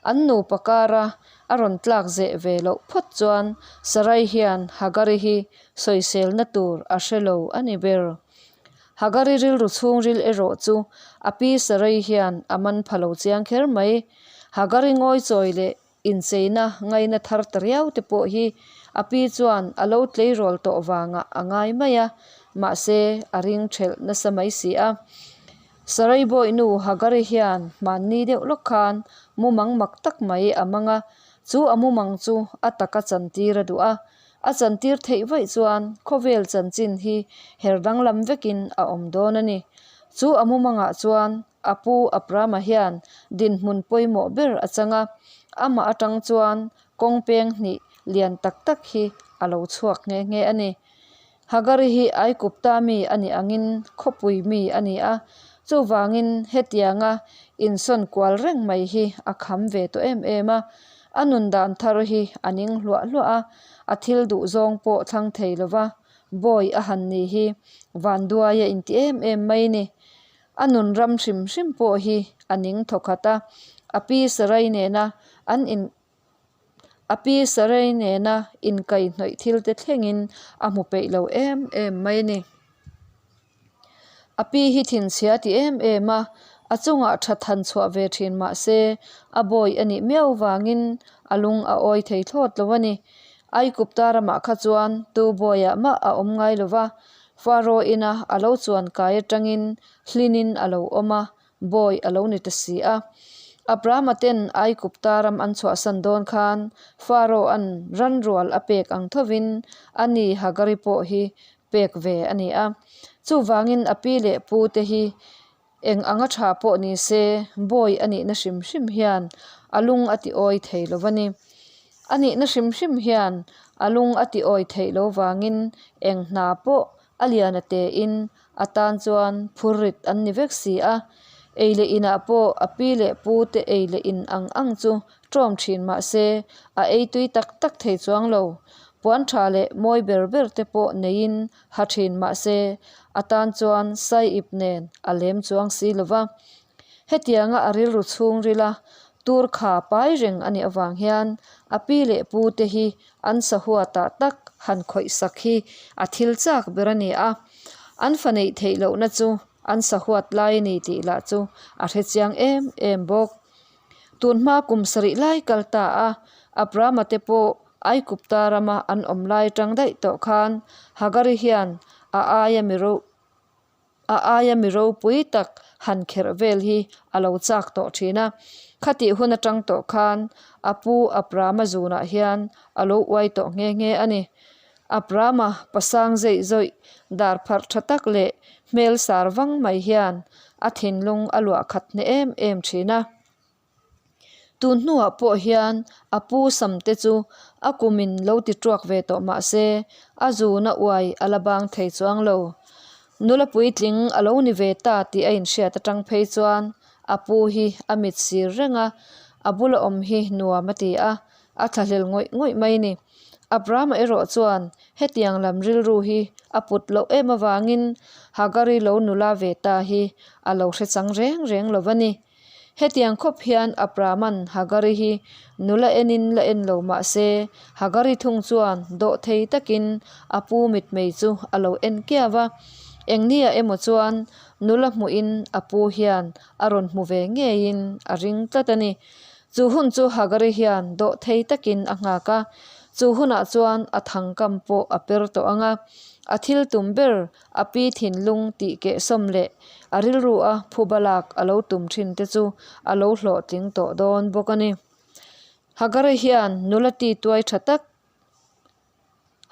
an nupa kara a rawn tlak zeh ve loh phawt chuan Sarai hian Hagari hi sawiselna tur a hre lo a ni ber. Hagari rilru chhungril erawh chu a pi Sarai hian a man pha lo chiang kher mai. Hagari ngawichawi leh Incheina ngaina thar ta riau te pawh hi a pi chuan a lo tleirawl tawh vangah a ngai mai a, mahse a ring thelh nasa mai si a. Sarai bawihnu Hagari hian hmanni deuh lawk khan mumang mak tak mai a mang a, chu a mumang chu a taka chantir a duh a. A chantir theih vaih chuan khawvel chanchin hi her danglam vekin a awm dawn a ni. Chu a mumangah chuan A pu Abrama hian dinhmun pawimawh ber a chang a, amah atang chuan kawng peng hnih lian tak tak hi a lo chhuak nghe nghe a ni. Hagari hi Aigupta mi a nih angin khawpui mi a ni a, chuvangin hetianga insawn kual reng mai hi a kham ve tawh em em a. A nun dan thar hi a ning hluah hluah a, a thil duhzawng pawh thlang thei lova bawi a han ni hi vanduai a inti em em mai ni. A nun ram hrim hrim pawh hi a ning thawkhat a, a pi Sarai nena an in a pi Sarai nena inkaihhnawih thil te thlengin a hmu peih lo em em mai a ni. A pi hi thinchhia ti em em a, a chungah tha than chhuah ve thin mah se a bawi a nih miau vangin a lung a awi thei thlawt lo a ni. Aikupta ramah kha chuan tu bawiah mah a awm ngai lo va, Faro ina a lo chuan kai atangin hlinin a lo awm a, bawi a lo ni ta si a. Abrahama ten Aikupta ram an chhuahsan dawn khan Faro-a'n ranrual a pek ang thovin a ni Hagari pawh hi pek ve a ni a. Chuvangin a pi leh pu te hi eng anga tha pawh ni se bawi a nihna hrim hrim hian a lung a ti awi thei lo a ni. A nihna hrim hrim hian a lung a ti awi theih lo vangin eng hna pawh a lian a tein a tan chuan phur rit an ni vek si a. Ei leh inah pawh a pi leh pu te ei leh in ang ang chu ṭawm ṭhin mah se a ei tui tak tak thei chuang lo. Puan ṭha leh mawi ber ber te pawh neiin ha ṭhin mah se a tan chuan saiip nen a lem chuang si lo va. Hetianga a rilru chhungrila tur kha pai reng a nih avang hian a pi leh pu te hi an sahuatah tak han khawih sak hi a thil chak ber a ni a. An fa neih theih lohna chu an sahuat lai a ni tih lah chu a hrechiang em em bawk. Tun hma kum sarih lai kal ta a, Abrahama te pawh Aigupta rama an awm lai tang daih tawh khan Hagari hian a aia mi ro A aia mi ropui tak han kherh vel hi a lo chak tawh thin a. Khatih hun atang tawh khan a pu Abrahama zunah hian a lo uai tawh nghe nghe a ni. Abrahama pasang zeih zawih dar pharh tha tak leh hmel sar vang mai hian a thinlung a luah khat hneh em em thin a. Tun hnuah pawh hian a pu sam te chu a kumin lo ti tuak ve tawh mah se a zuna uai a la bang thei chuang lo. Nula puitling a lo ni ve ta tih a inhriat atang phei chuan a pu hi a mit sir reng a. A bula awm hi nuam a ti a, a thlahlel ngawih ngawih mai ni. Abrahama erawh chuan hetiang lam rilru hi a put loh em avangin Hagari lo nula ve ta hi a lo hre chang reng reng lo va ni. Hetiang khawp hian Abrahama'n Hagari hi nula enin la en lo mah se, Hagari thung chuan dawhthei takin a pu mitmei chu a lo en kiau a. Engnia emaw chuan nula hmuhin a pu hian a rawn hmu ve ngeiin a ring tlat a ni. Chu hun chu Hagari hian dawhthei takin a nghak a, chu hunah chuan a thangkam pawh a per tawh ang a, a thil tum ber a pi thinlung tih kehsawm leh a rilru a phuba lak a lo tum thin te chu a lo hlawhtling tawh dawn bawk a ni. Hagari hian nula ti tuai tha tak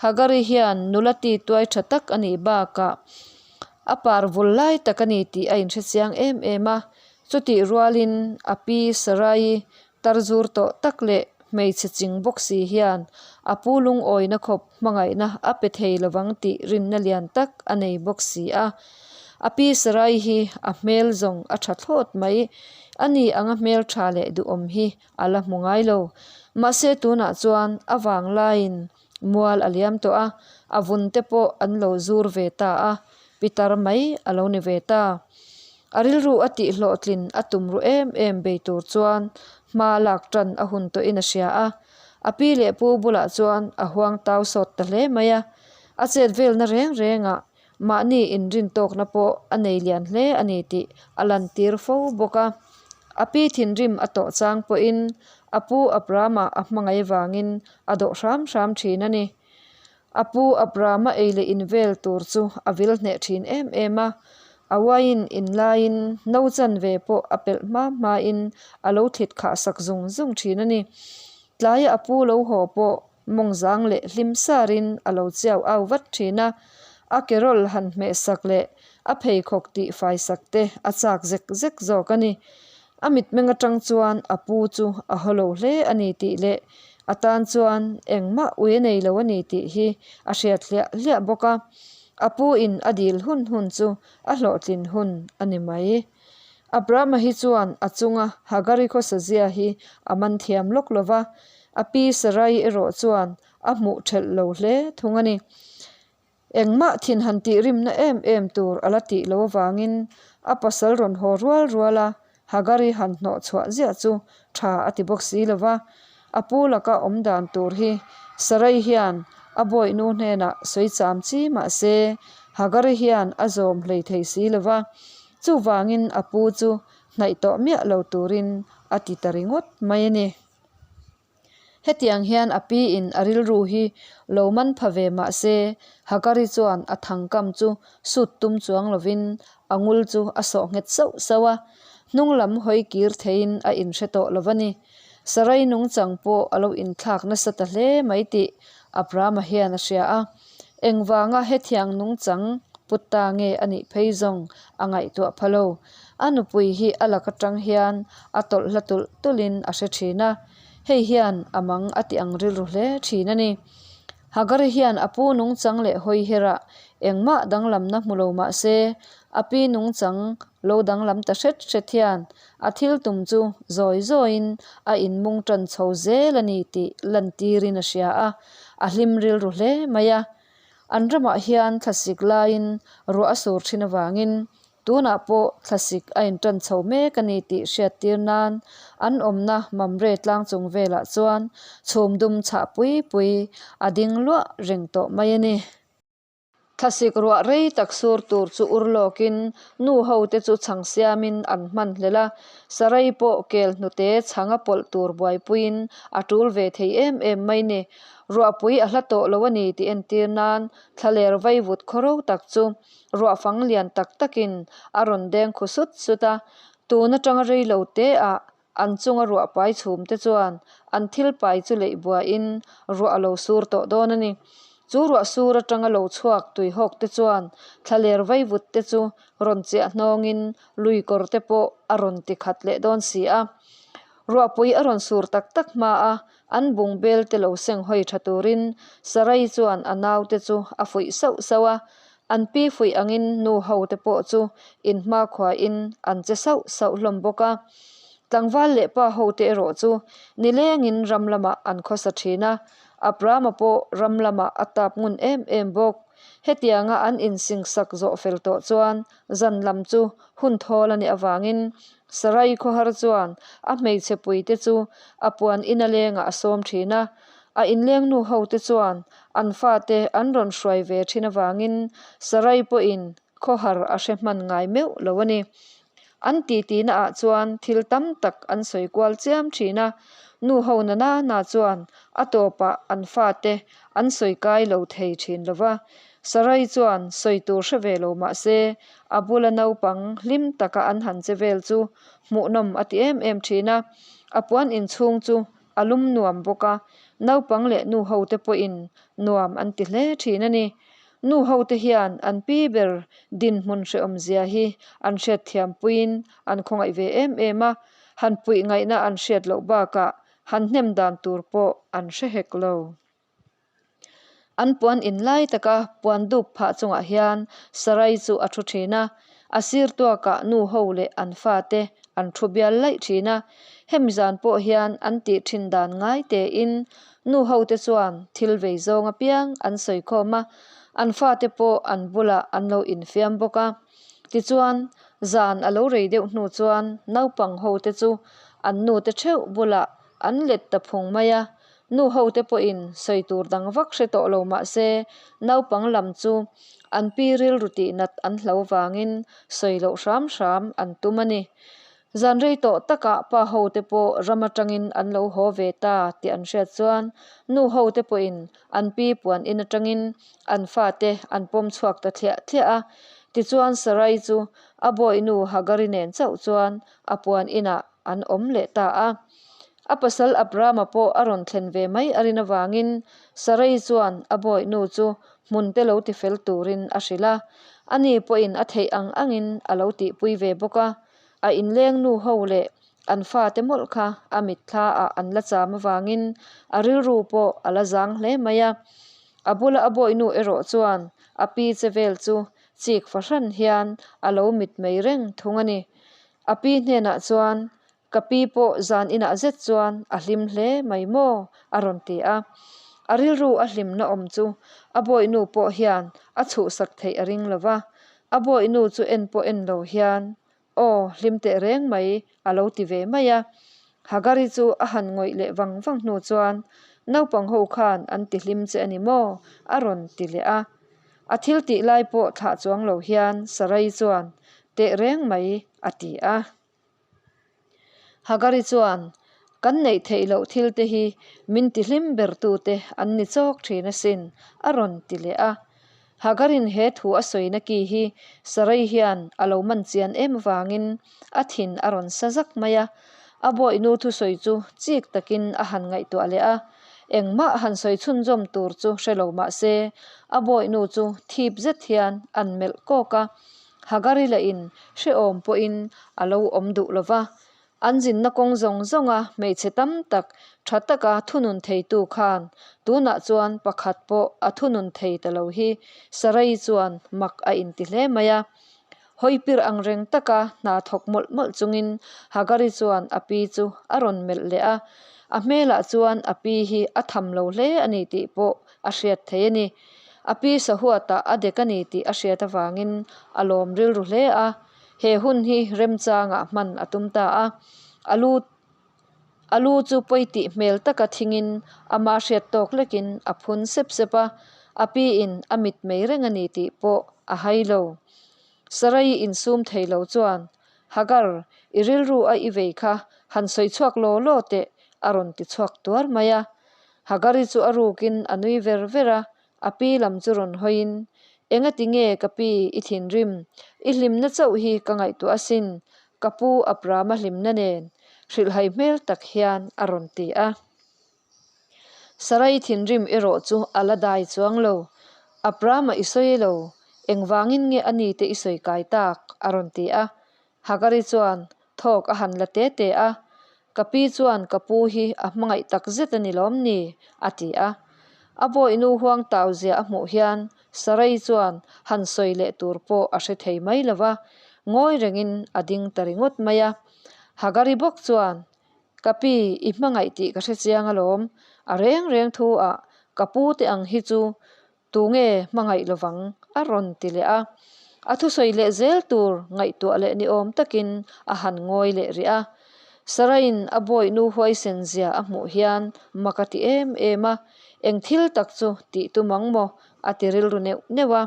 Hagari hian nula ti tuai tha tak a nih bakah a par vul lai tak a ni tih a inhre chiang em em a, chutih rualin a pi Sarai tar zur tawh tak leh hmeichhe ching bawk si hian a pu lungawina khawp hmangaihna a pe thei lovang tih rinna lian tak a nei bawk si a. A pi Sarai hi a hmel zawng a tha thlawt mai, a ni anga hmel tha leh duhawm hi a la hmu ngai lo. Mahse tunah chuan a vang laiin mual a liam tawh a, a vun te pawh an lo zur ve ta a, pitar mai a lo ni ve ta. A rilru a tih hlawhtlin a tum ru em em bei tur chuan hma lak tan a hun tawhin a hria a, a pi leh pu bulah chuan a huang tau sawt ta hle mai a, a chet velna reng rengah mahni inrintawkna pawh a nei lian hle a ni tih a lantir fo bawk a. A pi thinrim a tawh chang pawhin a pu Abrahama a hmangaih vangin a dawh hram hram thin a ni. A pu Abrahama ei leh in vel tur chu a vil hneh thin em em a, a uaiin in laiin no chanve pawh a pelh hma hmain a lo thlit khah sak zung zung thin a ni. Tlaia a pu lo haw pawh mawngzang leh hlim sarin a lo chiau au vat thin a, a kerawl han hmeh sak leh a pheikhawk tih fai sak te a chak zek zek zawk a ni. A mitmeng atang chuan a pu chu a haw lo hle a ni tih leh a tan chuan engmah ui a nei lo a ni tih hi a hriat hliah hliah bawk a. A pu in a dil hun hun chu a hlawhtlin hun a ni mai. Abrahama hi chuan a chunga Hagari khawsa zia hi a man thiam lawk lo va, a pi Sarai erawh chuan a hmuh thelh lo hle thung a ni. Engmah thin han tih rimna em em tur a la tih lo avangin a pasal rawn haw rual rual a, Hagari han hnawh chhuah ziah chu tha a ti bawk si lo va. A pu laka awm dan tur hi Sarai hian a bawihnu hnenah sawi cham chi mah se Hagari hian a zawm hlei thei si lo va, chuvangin a pu chu hnaih tawh miah lo turin a ti ta ringawt mai a ni. Hetiang hian a pi in a rilru hi lo man pha ve mah se, Hagari chuan a thangkam chu sut tum chuang lovin a ngul chu a sawh nghet sauh sauh a, hnung lam hawi kir theiin a inhre tawh lo va ni. Sarai nungchang pawh a lo inthlak nasa ta hle mai tih Abrahama hian a hria a, engvanga hetiang nungchang put ta nge a nih phei zawng a ngaihtuah pha lo. A nupui hi a lak atang hian a tawlh hla tulh tulhin a hre thin a, hei hian a mang a ti ang rilru hle thin a ni. Hagari hian a pu nungchang leh hawi herah engmah danglamna hmu lo mah se, a pi nungchang lo danglam ta hret hret hian a thil tum chu zawi zawiin a inmung tan chho zel a ni tih lantirin a hria a, a hlim rilru hle mai a. An ramah hian thlasik laiin ruah a sur thin avangin Tunah pawh thlasik a intan chho mek a ni tih hriattir nan an awmna Mamre tlang chung velah chuan chhum dum chhah pui pui a ding luah reng tawh mai a ni. Thlasik ruah rei tak sur tur chu ur lawkin nu ho te chu chhang siamin an hman hlel a, Sarai pawh kel hnute chhanga pawlh tur buaipuiin a tul ve thei em em mai ni. Ruahpui a hla tawh lo a ni tih entir nan thlaler vaivut khawro tak chu Ruah fang lian tak takin a rawn deng khu sut sut a, tun atanga rei lo te ah an chunga ruah pai chhum te chuan an thil pai chu leih buaiin ruah a lo sur tawh dawn a ni. Chu ruah sur atanga lo chhuak tuihawk te chuan thlaler vaivut te chu rawn chiah hnawngin lui kawr te pawh a rawn ti khat leh dawn si a. Ruahpui a rawn sur tak tak hma a, an bung bel te lo seng hawi tha turin Sarai chuan a naute chu a fuih sauh sauh a, An pi fuih angin nu ho te pawh chu inhma khuain an che sauh sauh hlawm bawk a. Tlangval leh pa hote erawh chu nilengin ram lamah an khawsa thin a, Abrahama pawh ram lamah a tap ngun em em bawk. Hetianga an insingsak zawh fel tawh chuan zan lam chu hun thawl a nih avangin Sarai khawhar chuan a hmeichhe puite chu a puan ina lengah a sawm thin a. A inleng nu hote chuan an fate an rawn hruai ve thin avangin Sarai pawhin khawhar a hre hman ngai meuh lo a ni. An titi naah chuan thil tam tak an sawi kual chiam thin a, nu ho na na na chuan a tawpah an fate an sawi kai lo thei thin lo va. Sarai chuan sawi tur hre ve lo mah se, a bula naupang hlim taka an han che vel chu hmuhnawm a ti em em thin a. A puan inchhung chu a lum nuam bawk a, naupang leh nu hote pawhin nuam an ti hle thin a ni. Nu hote hian an pi ber dinhmun hrehawmzia hi an hriatthiam puiin an khawngaih ve em em a, han puih ngaihna an hriat loh bakah han hnem dan tur pawh an hre hek lo. An puan in lai taka puan dup phah chungah hian Sarai chu a thu thin a, a sir tuakah nu ho leh an fate an thu bial laih thin a, hemi zan pawh hian an tih thin dan ngai tein Nu hote chuan thil vei zawng apiang an sawi khawm a, an fate pawh an bulah an lo infiam bawk a. Tichuan, zan a lo rei deuh hnu chuan naupang hote chu an nute theuh bulah an let ta phung mai a. Nu hote pawhin sawi tur dang vak hre tawh lo mah se, naupang lam chu an pi rilru tihnat an hlo vangin sawi loh hram hram an tum a ni. Zan rei tawh takah pa hote pawh ram atangin an lo haw ve ta tih an hriat chuan nu hote pawhin an pi puan in atangin an fate an pawm chhuak ta thliah thliah a. Tichuan Sarai chu a bawihnu Hagari nen chauh chuan a puan inah an awm leh ta a. A pasal Abrama pawh a rawn thlen ve mai a rin avangin Sarai chuan a bawihnu chu hmun te lo tifel turin a hrilh a. Ani pawhin a theih ang angin a lo tihpui ve bawk a. A inleng nu ho leh an fate mawlh kha a mitthla ah an la cham avangin a rilru pawh a la zang hle mai a. A bula a bawihnu erawh chuan a pi che vel chu chik fahran hian a lo mitmei reng thung a ni. A pi hnenah chuan Ka pi pawh zan inah zet chuan a hlim hle mai maw? a rawn ti a. A rilru a hlimna awm chu a bawihnu pawh hian a chhuhsak theih a ring lo va. A bawihnu chu en pawh en lo hian, Aw, hlim teh reng mai, a lo ti ve mai a. Hagari chu a han ngawih leh vang vang hnu chuan, Naupang ho khan an ti hlim che a ni maw? a rawn ti leh a. A thil tih lai pawh thlah chuang lo hian Sarai chuan, Teh reng mai, a ti a. Hagari chuan, Kan neih theih loh thil te hi min ti hlim ber tute an ni chawk thin asin, a rawn ti leh a. Hagarin he thu a sawina ki hi Sarai hian a lo man chian em avangin a thin a rawn sa zak mai a. A bawihnu thusawi chu chik takin a han ngaihtuah leh a, engmah han sawi chhunzawm tur chu hre lo mah se, a bawihnu chu thip zet hian an melh kawk a. Hagari lahin hrehawm pawhin a lo awm duh lo va, an zinna kawng zawng zawnga hmeichhe tam tak tha taka thunun theitu khan tunah chuan pakhat pawh a thunun thei ta lo hi Sarai chuan mak a inti hle mai a. Hawipir ang reng taka hna thawk mawlh mawlh chungin Hagari chuan a pi chu a rawn melh leh a, a hmelah chuan a pi hi a tham lo hle a ni tih pawh a hriat thei a ni. A pi sahuatah a dek a ni tih a hriat avangin a lawm rilru hle a, he hun hi remchangah hman a tum ta a. A lu a lu chu pawi tih hmel taka thingin ama hriat tawk lekin a phun sep sep a, a piin a mitmei reng a ni tih pawh a hai lo. Sarai insum thei lo chuan, Hagar, i rilru a i vei kha han sawi chhuak law law teh a rawn ti chhuak tuar mai a. Hagari chu a rukin a nui ver ver a, a pi lam chu rawn hawiin, Engati nge ka pi i thinrim? I hlimna chauh hi ka ngaihtuah asin, ka pu Abrama hlimna nen, hrilhhai hmel tak hian a rawn ti a. Sarai thinrim erawh chu a la dai chuang lo. Abrama i sawi lo, engvangin nge a nite i sawi kai tak? a rawn ti a. Hagari chuan thawk a han la te te a, Ka pi chuan ka pu hi a hmangaih tak zet a ni lawm ni? a ti a. A bawihnu huang tau zia a hmuh hian Sarai chuan han sawi leh tur pawh a hre thei mai lo va, ngawi rengin a ding ta ringawt mai a. Hagari bawk chuan, Ka pi, i hmangaih tih ka hre chiang alawm. A reng reng thu ah ka pu te ang hi chu tunge hmangaih lovang? a rawn ti leh a. A thusawi leh zel tur ngaihtuah leh ni awm takin a han ngawi leh rih a. Saraiin a bawihnu huaisen zia a hmuh hian mak a ti em em a, eng thil tak chu tih tum ang maw a ti rilru neuh neuh a.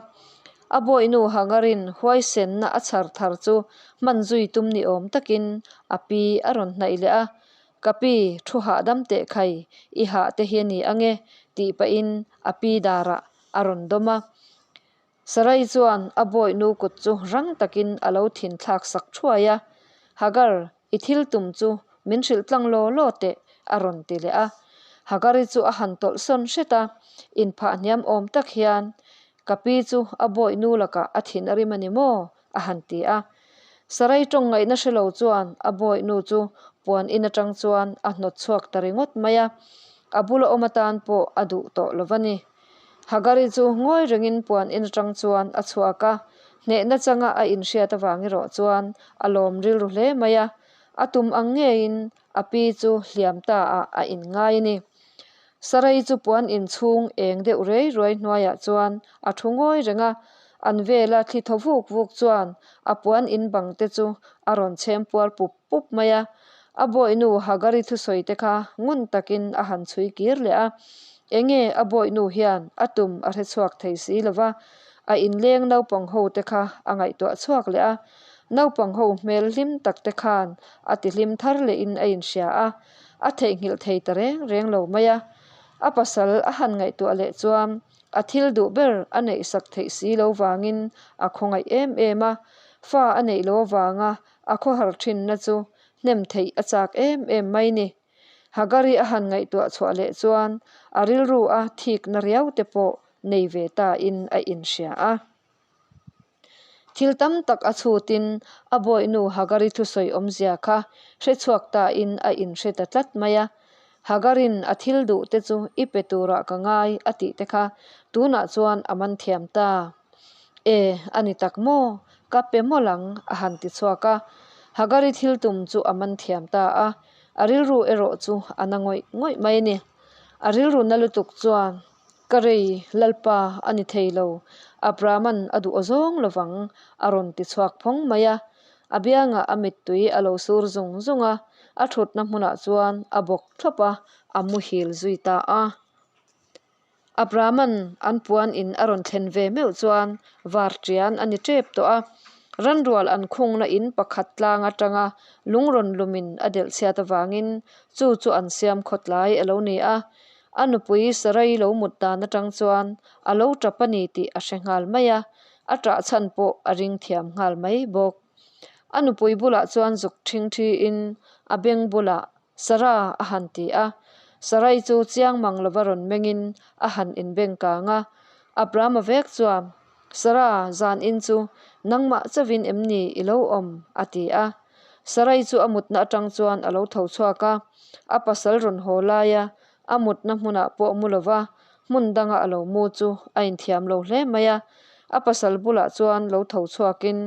A bawihnu Hagarin huaisenna a chhar thar chu hman zui tum ni awm takin a pi a rawn hnaih leh a, Ka pi, thu hahdam teh khai, i hah te hi a ni ange, tih pahin a pi darah a rawn dawm a. Sarai chuan a bawihnu kut chu rang takin a lo thin thlak sak thuai a, Hagar, i thil tum chu min hrilh tlang law law teh, a rawn ti leh a. Hagari chu a han tawlh sawn hret a, inphah hniam awm tak hian, Ka pi chu a bawihnu lakah a thin a rim a ni maw? a han ti a. Sarai tawng ngaihna hre lo chuan a bawihnu chu puan in atang chuan a hnawt chhuak ta ringawt mai a, a bula awm atan pawh a duh tawh lo va ni. Hagari chu ngawi rengin puan in atang chuan a chhuak a, hnehna changa a inhriat avang erawh chuan a lawm rilru hle mai a, a tum ang ngeiin a pi chu hliam ta ah a inngai a ni. Sarai chu puan in chhung eng deuh rei ruai hnuaiah chuan a thu ngawi reng a, an vela thli thaw vuk vuk chuan a puan in bang te chu a rawn chhem puar pup pup mai a. A bawihnu Hagari thusawi te kha ngun takin a han chhui kir leh a, enge a bawihnu hian a tum a hre chhuak thei si lo va, a inleng naupang ho te kha a ngaihtuah chhuak leh a, naupang ho hmel hlim tak te khan a ti hlim thar lehin a inhria a. A theihnghilh thei ta reng reng lo mai a. A pasal a han ngaihtuah leh chuan a thil duh ber a neih sak theih si lo vangin a khawngaih em em a. Fa a neih lo avanga a khawhar thinna chu hnem theih a chak em em mai ni. Hagari a han ngaihtuah chhuah leh chuan a rilru a thikna riau te pawh nei ve ta in a inhria a. Thil tam tak a chhutin a bawihnu Hagari thusawi awmzia kha hrechhuak tain a inhre ta tlat mai a. Hagarin a thil duh te chu i pe turah ka ngai a tih te kha tunah chuan a man thiam ta. E, a ni tak maw? Ka pe mawlh ang a han ti chhuak a. Hagari thil tum chu a man thiam ta a, a rilru erawh chu a na ngawih ngawih mai a ni. A rilru na lutuk chuan Ka rei, Lalpa, a ni thei lo, Abraham-a'n a duh awzawng lovang, a rawn ti chhuak phawng mai a. A biangah a mittui a lo sur zung zung a, a thutna hmunah chuan a bawk thlawp a, a muhil zui ta a. Abraham-a'n an puan in a rawn thlen ve meuh chuan var ṭian a ni ṭep tawh a. Ranrual an khungna in pakhat tlang atanga lung rawn lumin a delh chhiat avangin chu chu an siam khawtlai a lo ni a. A nupui Sarai lo mut dan atang chuan a lo tap a ni tih a hre nghal mai a, a ṭah chhan pawh a ring thiam nghal mai bawk. A nupui bulah chuan zuk ṭhing ṭhiin a beng bulah Sarah a han ti a, Sarai chu chiang mang lova rawn mengin a han inbeng kang a. Abrahama vek chuan, Sarah, zan in chu nangmah chauvin em ni i lo awm? a ti a. Sarai chu a mutna atang chuan a lo tho chhuak a, a pasal rawn haw laia a mutna hmunah pawh mu lova hmun danga a lo mu chu a inthiam lo hle mai a. A pasal bulah chuan lo tho chhuakin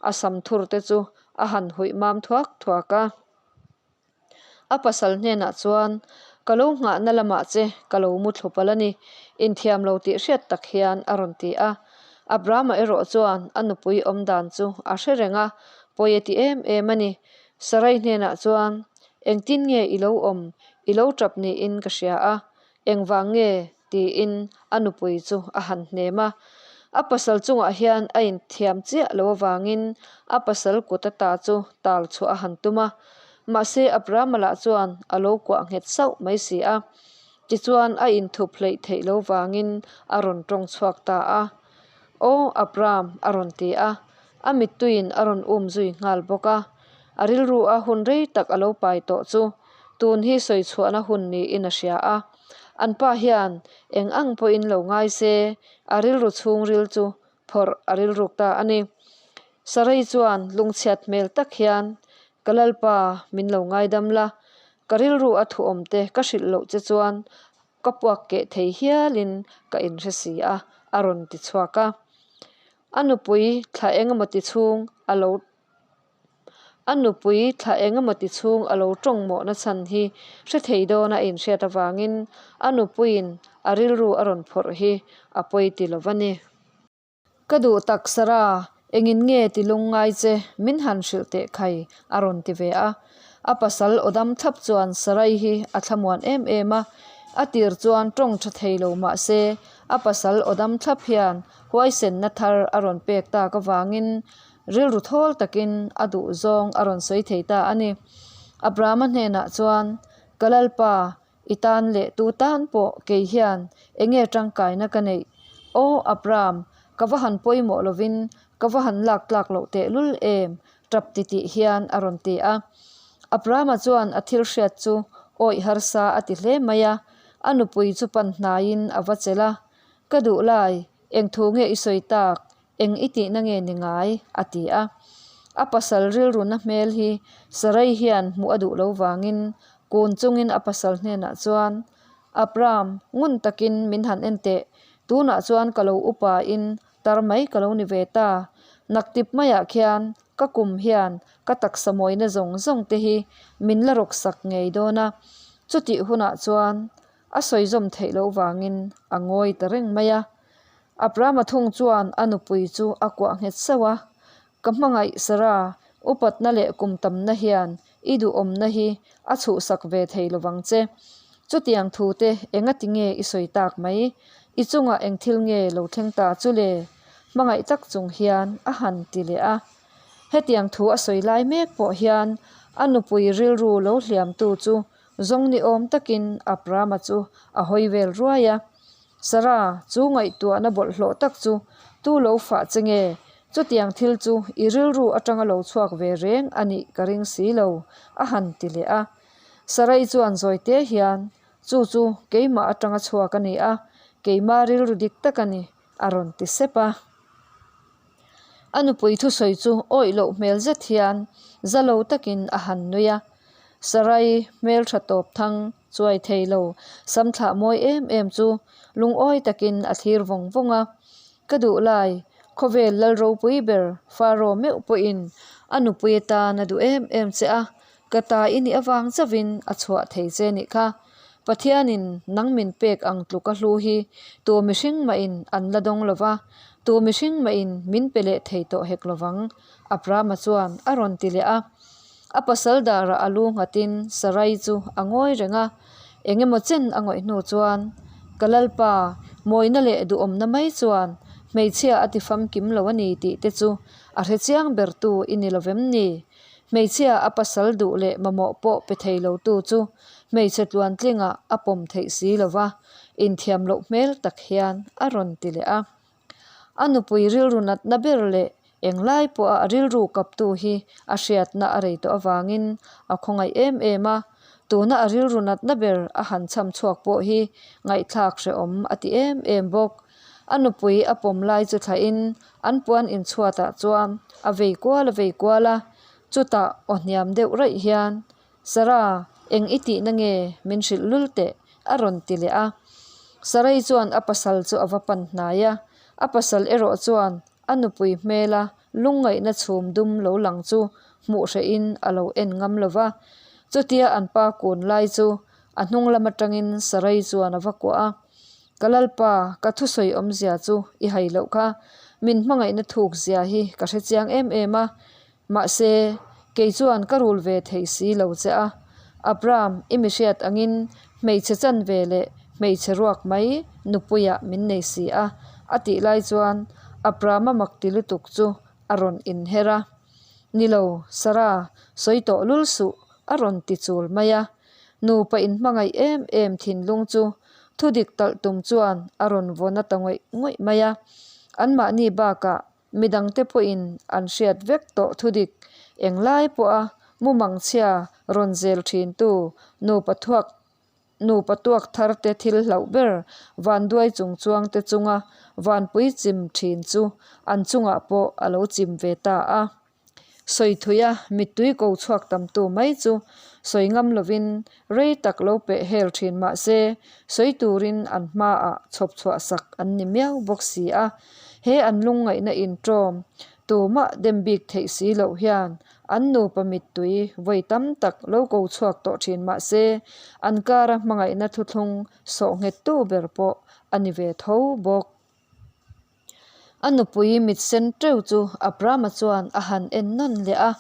a sam thur te chu a han huih mam thuak thuak a. A pasal hnenah chuan, Ka lo nghahna lamah che ka lo mu thlu palh a ni, inthiam lo tih hriat tak hian a rawn ti a. Abrahama erawh chuan a nupui awm dan chu a hre reng a, pawi a ti em em a ni. Sarai hnenah chuan, Engtin nge i lo awm, i lo tap niin ka hria a, Engvang nge? tiin a nupui chu a han hnem a. A pasal chungah hian a inthiam chiah lo avangin a pasal kut ata chu tal chhuah a han tum a. Mahse Abrahama lah chuan a lo kuah nghet sauh mai si a. Tichuan a inthup hleih theih lo vangin a rawn tawng chhuak ta a. Aw Abraham a rawn ti a. A mittuiin a rawn um zui nghal bawk a. A rilru a hun rei tak a lo pai tawh chu Tun hi sawi chhuahna hun niin a hria a, an pa hian eng ang pawhin lo ngai se, a rilru chhungril chu phawrh a rilruk ta a ni. Sarai chuan lungchhiat hmel tak hian, Ka Lalpa, min lo ngaidam la, ka rilru a thuawm te ka hrilh loh che chuan ka puak keh thei hialin ka inhre si a, a rawn ti chhuak a. A nupui thla engemaw ti chhung a lo. A nupui thla eng emaw ti chhung a lo tawng mawhna chhan hi hre thei dawn a inhriat avangin a nupuiin a rilru a rawn phawrh hi a pawi ti lo va ni. Ka duh tak Sarah, engin nge ti lungngai che min han hrilh teh khai a rawn ti ve a. A pasal aw dam thlap chuan Sarai hi a thlamuan em em a, a tir chuan tawng tha thei lo mah se a pasal aw dam thlap hian huaisenna thar a rawn pek tak avangin rilru thawl takin a duh zawng a rawn sawi thei ta a ni. Abrahama hnenah chuan, Ka Lalpa, I tan leh tu tan pawh kei hian enge tangkaina ka neih? Aw Abram, ka va han pawimawh lovin ka va han lak tlak loh tehlul em? tap titih hian a rawn ti a. Abrama chuan a thil hriat chu awih harsa a ti hle mai a, a nupui chu pan hnaiin a va chelh a, Ka duh lai, eng thu nge i sawi tak? Eng i tihna nge ni ngai? a ti a. A pasal rilruna hmel hi Sarai hian hmuh a duh lo vangin kun chungin a pasal hnenah chuan, Abram, ngun takin min han en teh. Tunah chuan ka lo upa in tar mai ka lo ni ve ta. Naktip maiah khian ka kum hian ka taksa mawina zawng zawng te hi min la rawk sak ngei dawn a. Chutih hunah chuan a sawi zawm theih loh vangin a ngawi ta reng mai a. Abrahama thung chuan a nupui chu a kuah nghet sauh a, Ka hmangaih Sarah, upatna leh kum tamna hian i duhawmna hi a chhuhsak ve thei lovang che. Chutiang thu te engati nge i sawi tak mai? I chungah eng thil nge lo thleng ta chu le? Hmangaih tak chung hian a han ti leh a. Hetiang thu a sawi lai mek pawh hian a nupui rilru lo hliamtu chu zawng ni awm takin Abrahama chu a hawi vel ruai a. Sarah, chu ngaihtuahna bawlhhlawh tak chu tu lo fah che nge? Chutiang thil chu i rilru atanga lo chhuak ve reng a nih ka ring si lo, a han ti leh a. Sarai chuan zawite hian, Chu chu keimah atanga chhuak a ni a, keima rilru dik tak a ni, a rawn ti sep a. A nupui thusawi chu awih loh hmel zet hian za lo takin a han nui a. Sarai hmeltha tawp thang chuai thei lo sam thlah mawi em em chu lungawi takin a thlir vawng vawng a. Ka duh lai, khawvel lal ropui ber Faro meuh pawhin a nupui atan a duh em em che a, Ka ta i nih avang chauhin a chhuah thei che nih kha. Pathianin nang min pek ang tluka hlu hi tu mihring mahin an la dawng lo va, tu mihring mahin min pe leh thei tawh hek lo vang, Abrahama chuan a rawn ti leh a. A pasal darah a lu nghatin Sarai chu a ngawi reng a, eng emaw chen a ngawih hnu chuan, Ka Lalpa, mawina leh duhawmna mai chuan hmeichhia a ti famkim lo a ni tih te chu a hrechiang bertu i ni lo vem ni? Hmeichhia a pasal duh leh mamawh pawh pe thei lo tu chu hmeichhe tluantlingah a pawm theih si lo va, inthiam loh hmel tak hian a rawn ti leh a. A nupui rilru natna ber leh englai pawha a rilru kaptu hi a hriatna a rei tawh avangin a khawngaih em em a, tuna a rilru natna ber a han chham chhuak pawh hi ngaihthlak hrehawm a ti em em bawk. A nupui a pawm lai chu thlahin an puan inchhuatah chuan a vei kual a vei kual a, chutah aw hniam deuh raih hian, Sarah, eng i tihna nge min hrilh lul teh? a rawn ti leh a. Sarai chuan a pasal chu a va pan hnai a, a pasal erawh chuan a nupui hmela lungngaihna chhum dum lo lang chu hmuh hrehin a lo en ngam lo va. Chutia an pa kun lai chu a hnung lam atangin Sarai chuan a va kuah a. Ka Lalpa, ka thusawi awmzia chu i hai loh kha. Min hmangaihna thuk zia hi ka hre chiang em em a. Mahse, kei chuan ka rul ve thei si lo che a. Abram, i mi hriat angin hmeichhe chan ve leh hmeichhe ruak mai nupuiah min nei si a, a tih lai chuan Abrama mak ti lutuk chu a rawn inher a. Ni lo, Sarah, sawi tawh lul suh, a rawn ti chul mai a. Nupa inhmangaih em em thinlung chu thudik talh tum chuan a rawn vawn a ta ngawih ngawih mai a. Anmahni bakah midangte pawhin an hriat vek tawh thudik englai pawha mumang chhia rawn zel thintu nupa thuak nupa tuak tharte thil hlauh ber vanduai chung chuangte chunga vanpui chim thin chu an chungah pawh a lo chim ve ta a. Sawi thui a, mittui ko chhuak tamtu mai chu sawi ngam lovin rei tak lo peh hel thin mah se, sawi turin an hmaah chhawp chhuah sak an ni miau bawk si a. He an lungngaihna inṭawm. Tumah dem bik theih si loh hian an nupa mittui vawi tam tak lo ko chhuak tawh thin mah se, an kara hmangaihna thuthlung sawh nghettu ber pawh a ni ve tho bawk. A nupui mit sen teuh chu Abrama chuan a han en nawn leh a,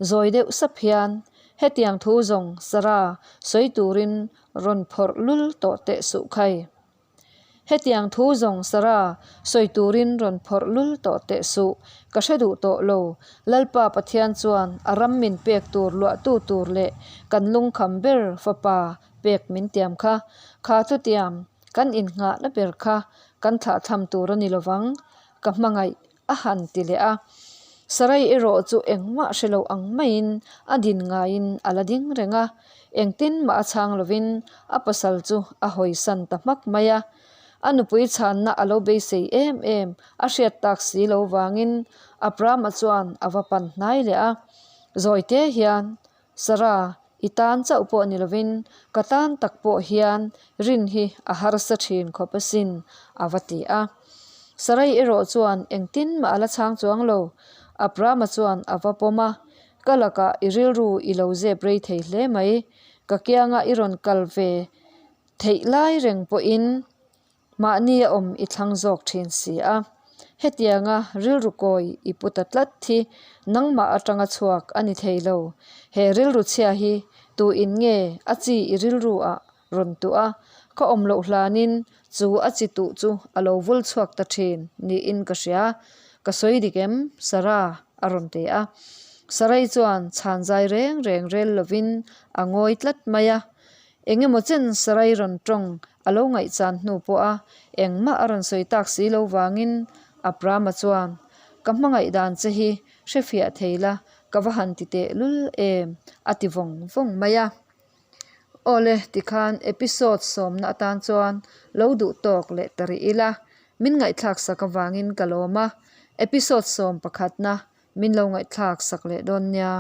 zawi deuh sap hian, Hetiang thu zawng Sarah sawi turin rawn phawrh lul tawh teh suh khai. Hetiang thu zawng Sarah sawi turin rawn phawrh lul tawh teh suh, ka hre duh tawh lo. Lalpa Pathian chuan a ram min pek tur luahtu tur leh kan lungkham ber fapa pek min tiam kha. Kha chutiang kan innghahna ber kha kan thlahthlam tur a ni lovang, ka hmangaih a han ti leh a. Sarai erawh chu engmah hre lo ang maiin a din ngaiin a la ding reng a, engtin mah a chhang lovin a pasal chu a hawisan ta hmak mai a. A nupui chhanna a lo beisei em em a hriat tak si lo vangin Abraham-a chuan a va pan hnai leh a, Zawite hian Sarah, i tan chauh pawh ni lovin ka tan tak pawh hian rin hi a harsa thin khawp asin, a va ti a. Sarai erawh chuan engtin mah a la chhang chuang lo. Abrahama chuan a va pawm a, Ka lakah i rilru i lo zep rei thei hle mai, ka kianga i rawn kal ve theih lai reng pawhin Mahni a awm i thlang zawk thin si a. Hetianga rilru kawi i pu ta tlat hi nangmah atanga chhuak a ni thei lo. He rilru chhia hi tu in nge a chi i rilru ah rawn tuh a, ka awm loh hlanin chu a chi tuh chu a lo vul chhuak ta thin niin ka hria. Ka sawi dik em? Sarah a rawn ti a. Sarai chuan chhan zai reng reng rel lovin a ngawi tlat mai a. Eng emaw chen Sarai rawn tawng A lo ngaihchan hnu pawha engmah a rawn sawi tak si lo vangin Abrahama chuan, Ka hmangaih dan che hi hrefiah thei la, ka va han ti teh lul em? a ti vawng vawng mai a. Awle, tikhan episode sawmna atan chuan lo duh tawk leh ta rih ila, min ngaihthlak sak avangin ka lawm a, episode sawm pakhatna min lo ngaihthlak sak leh dawn nia.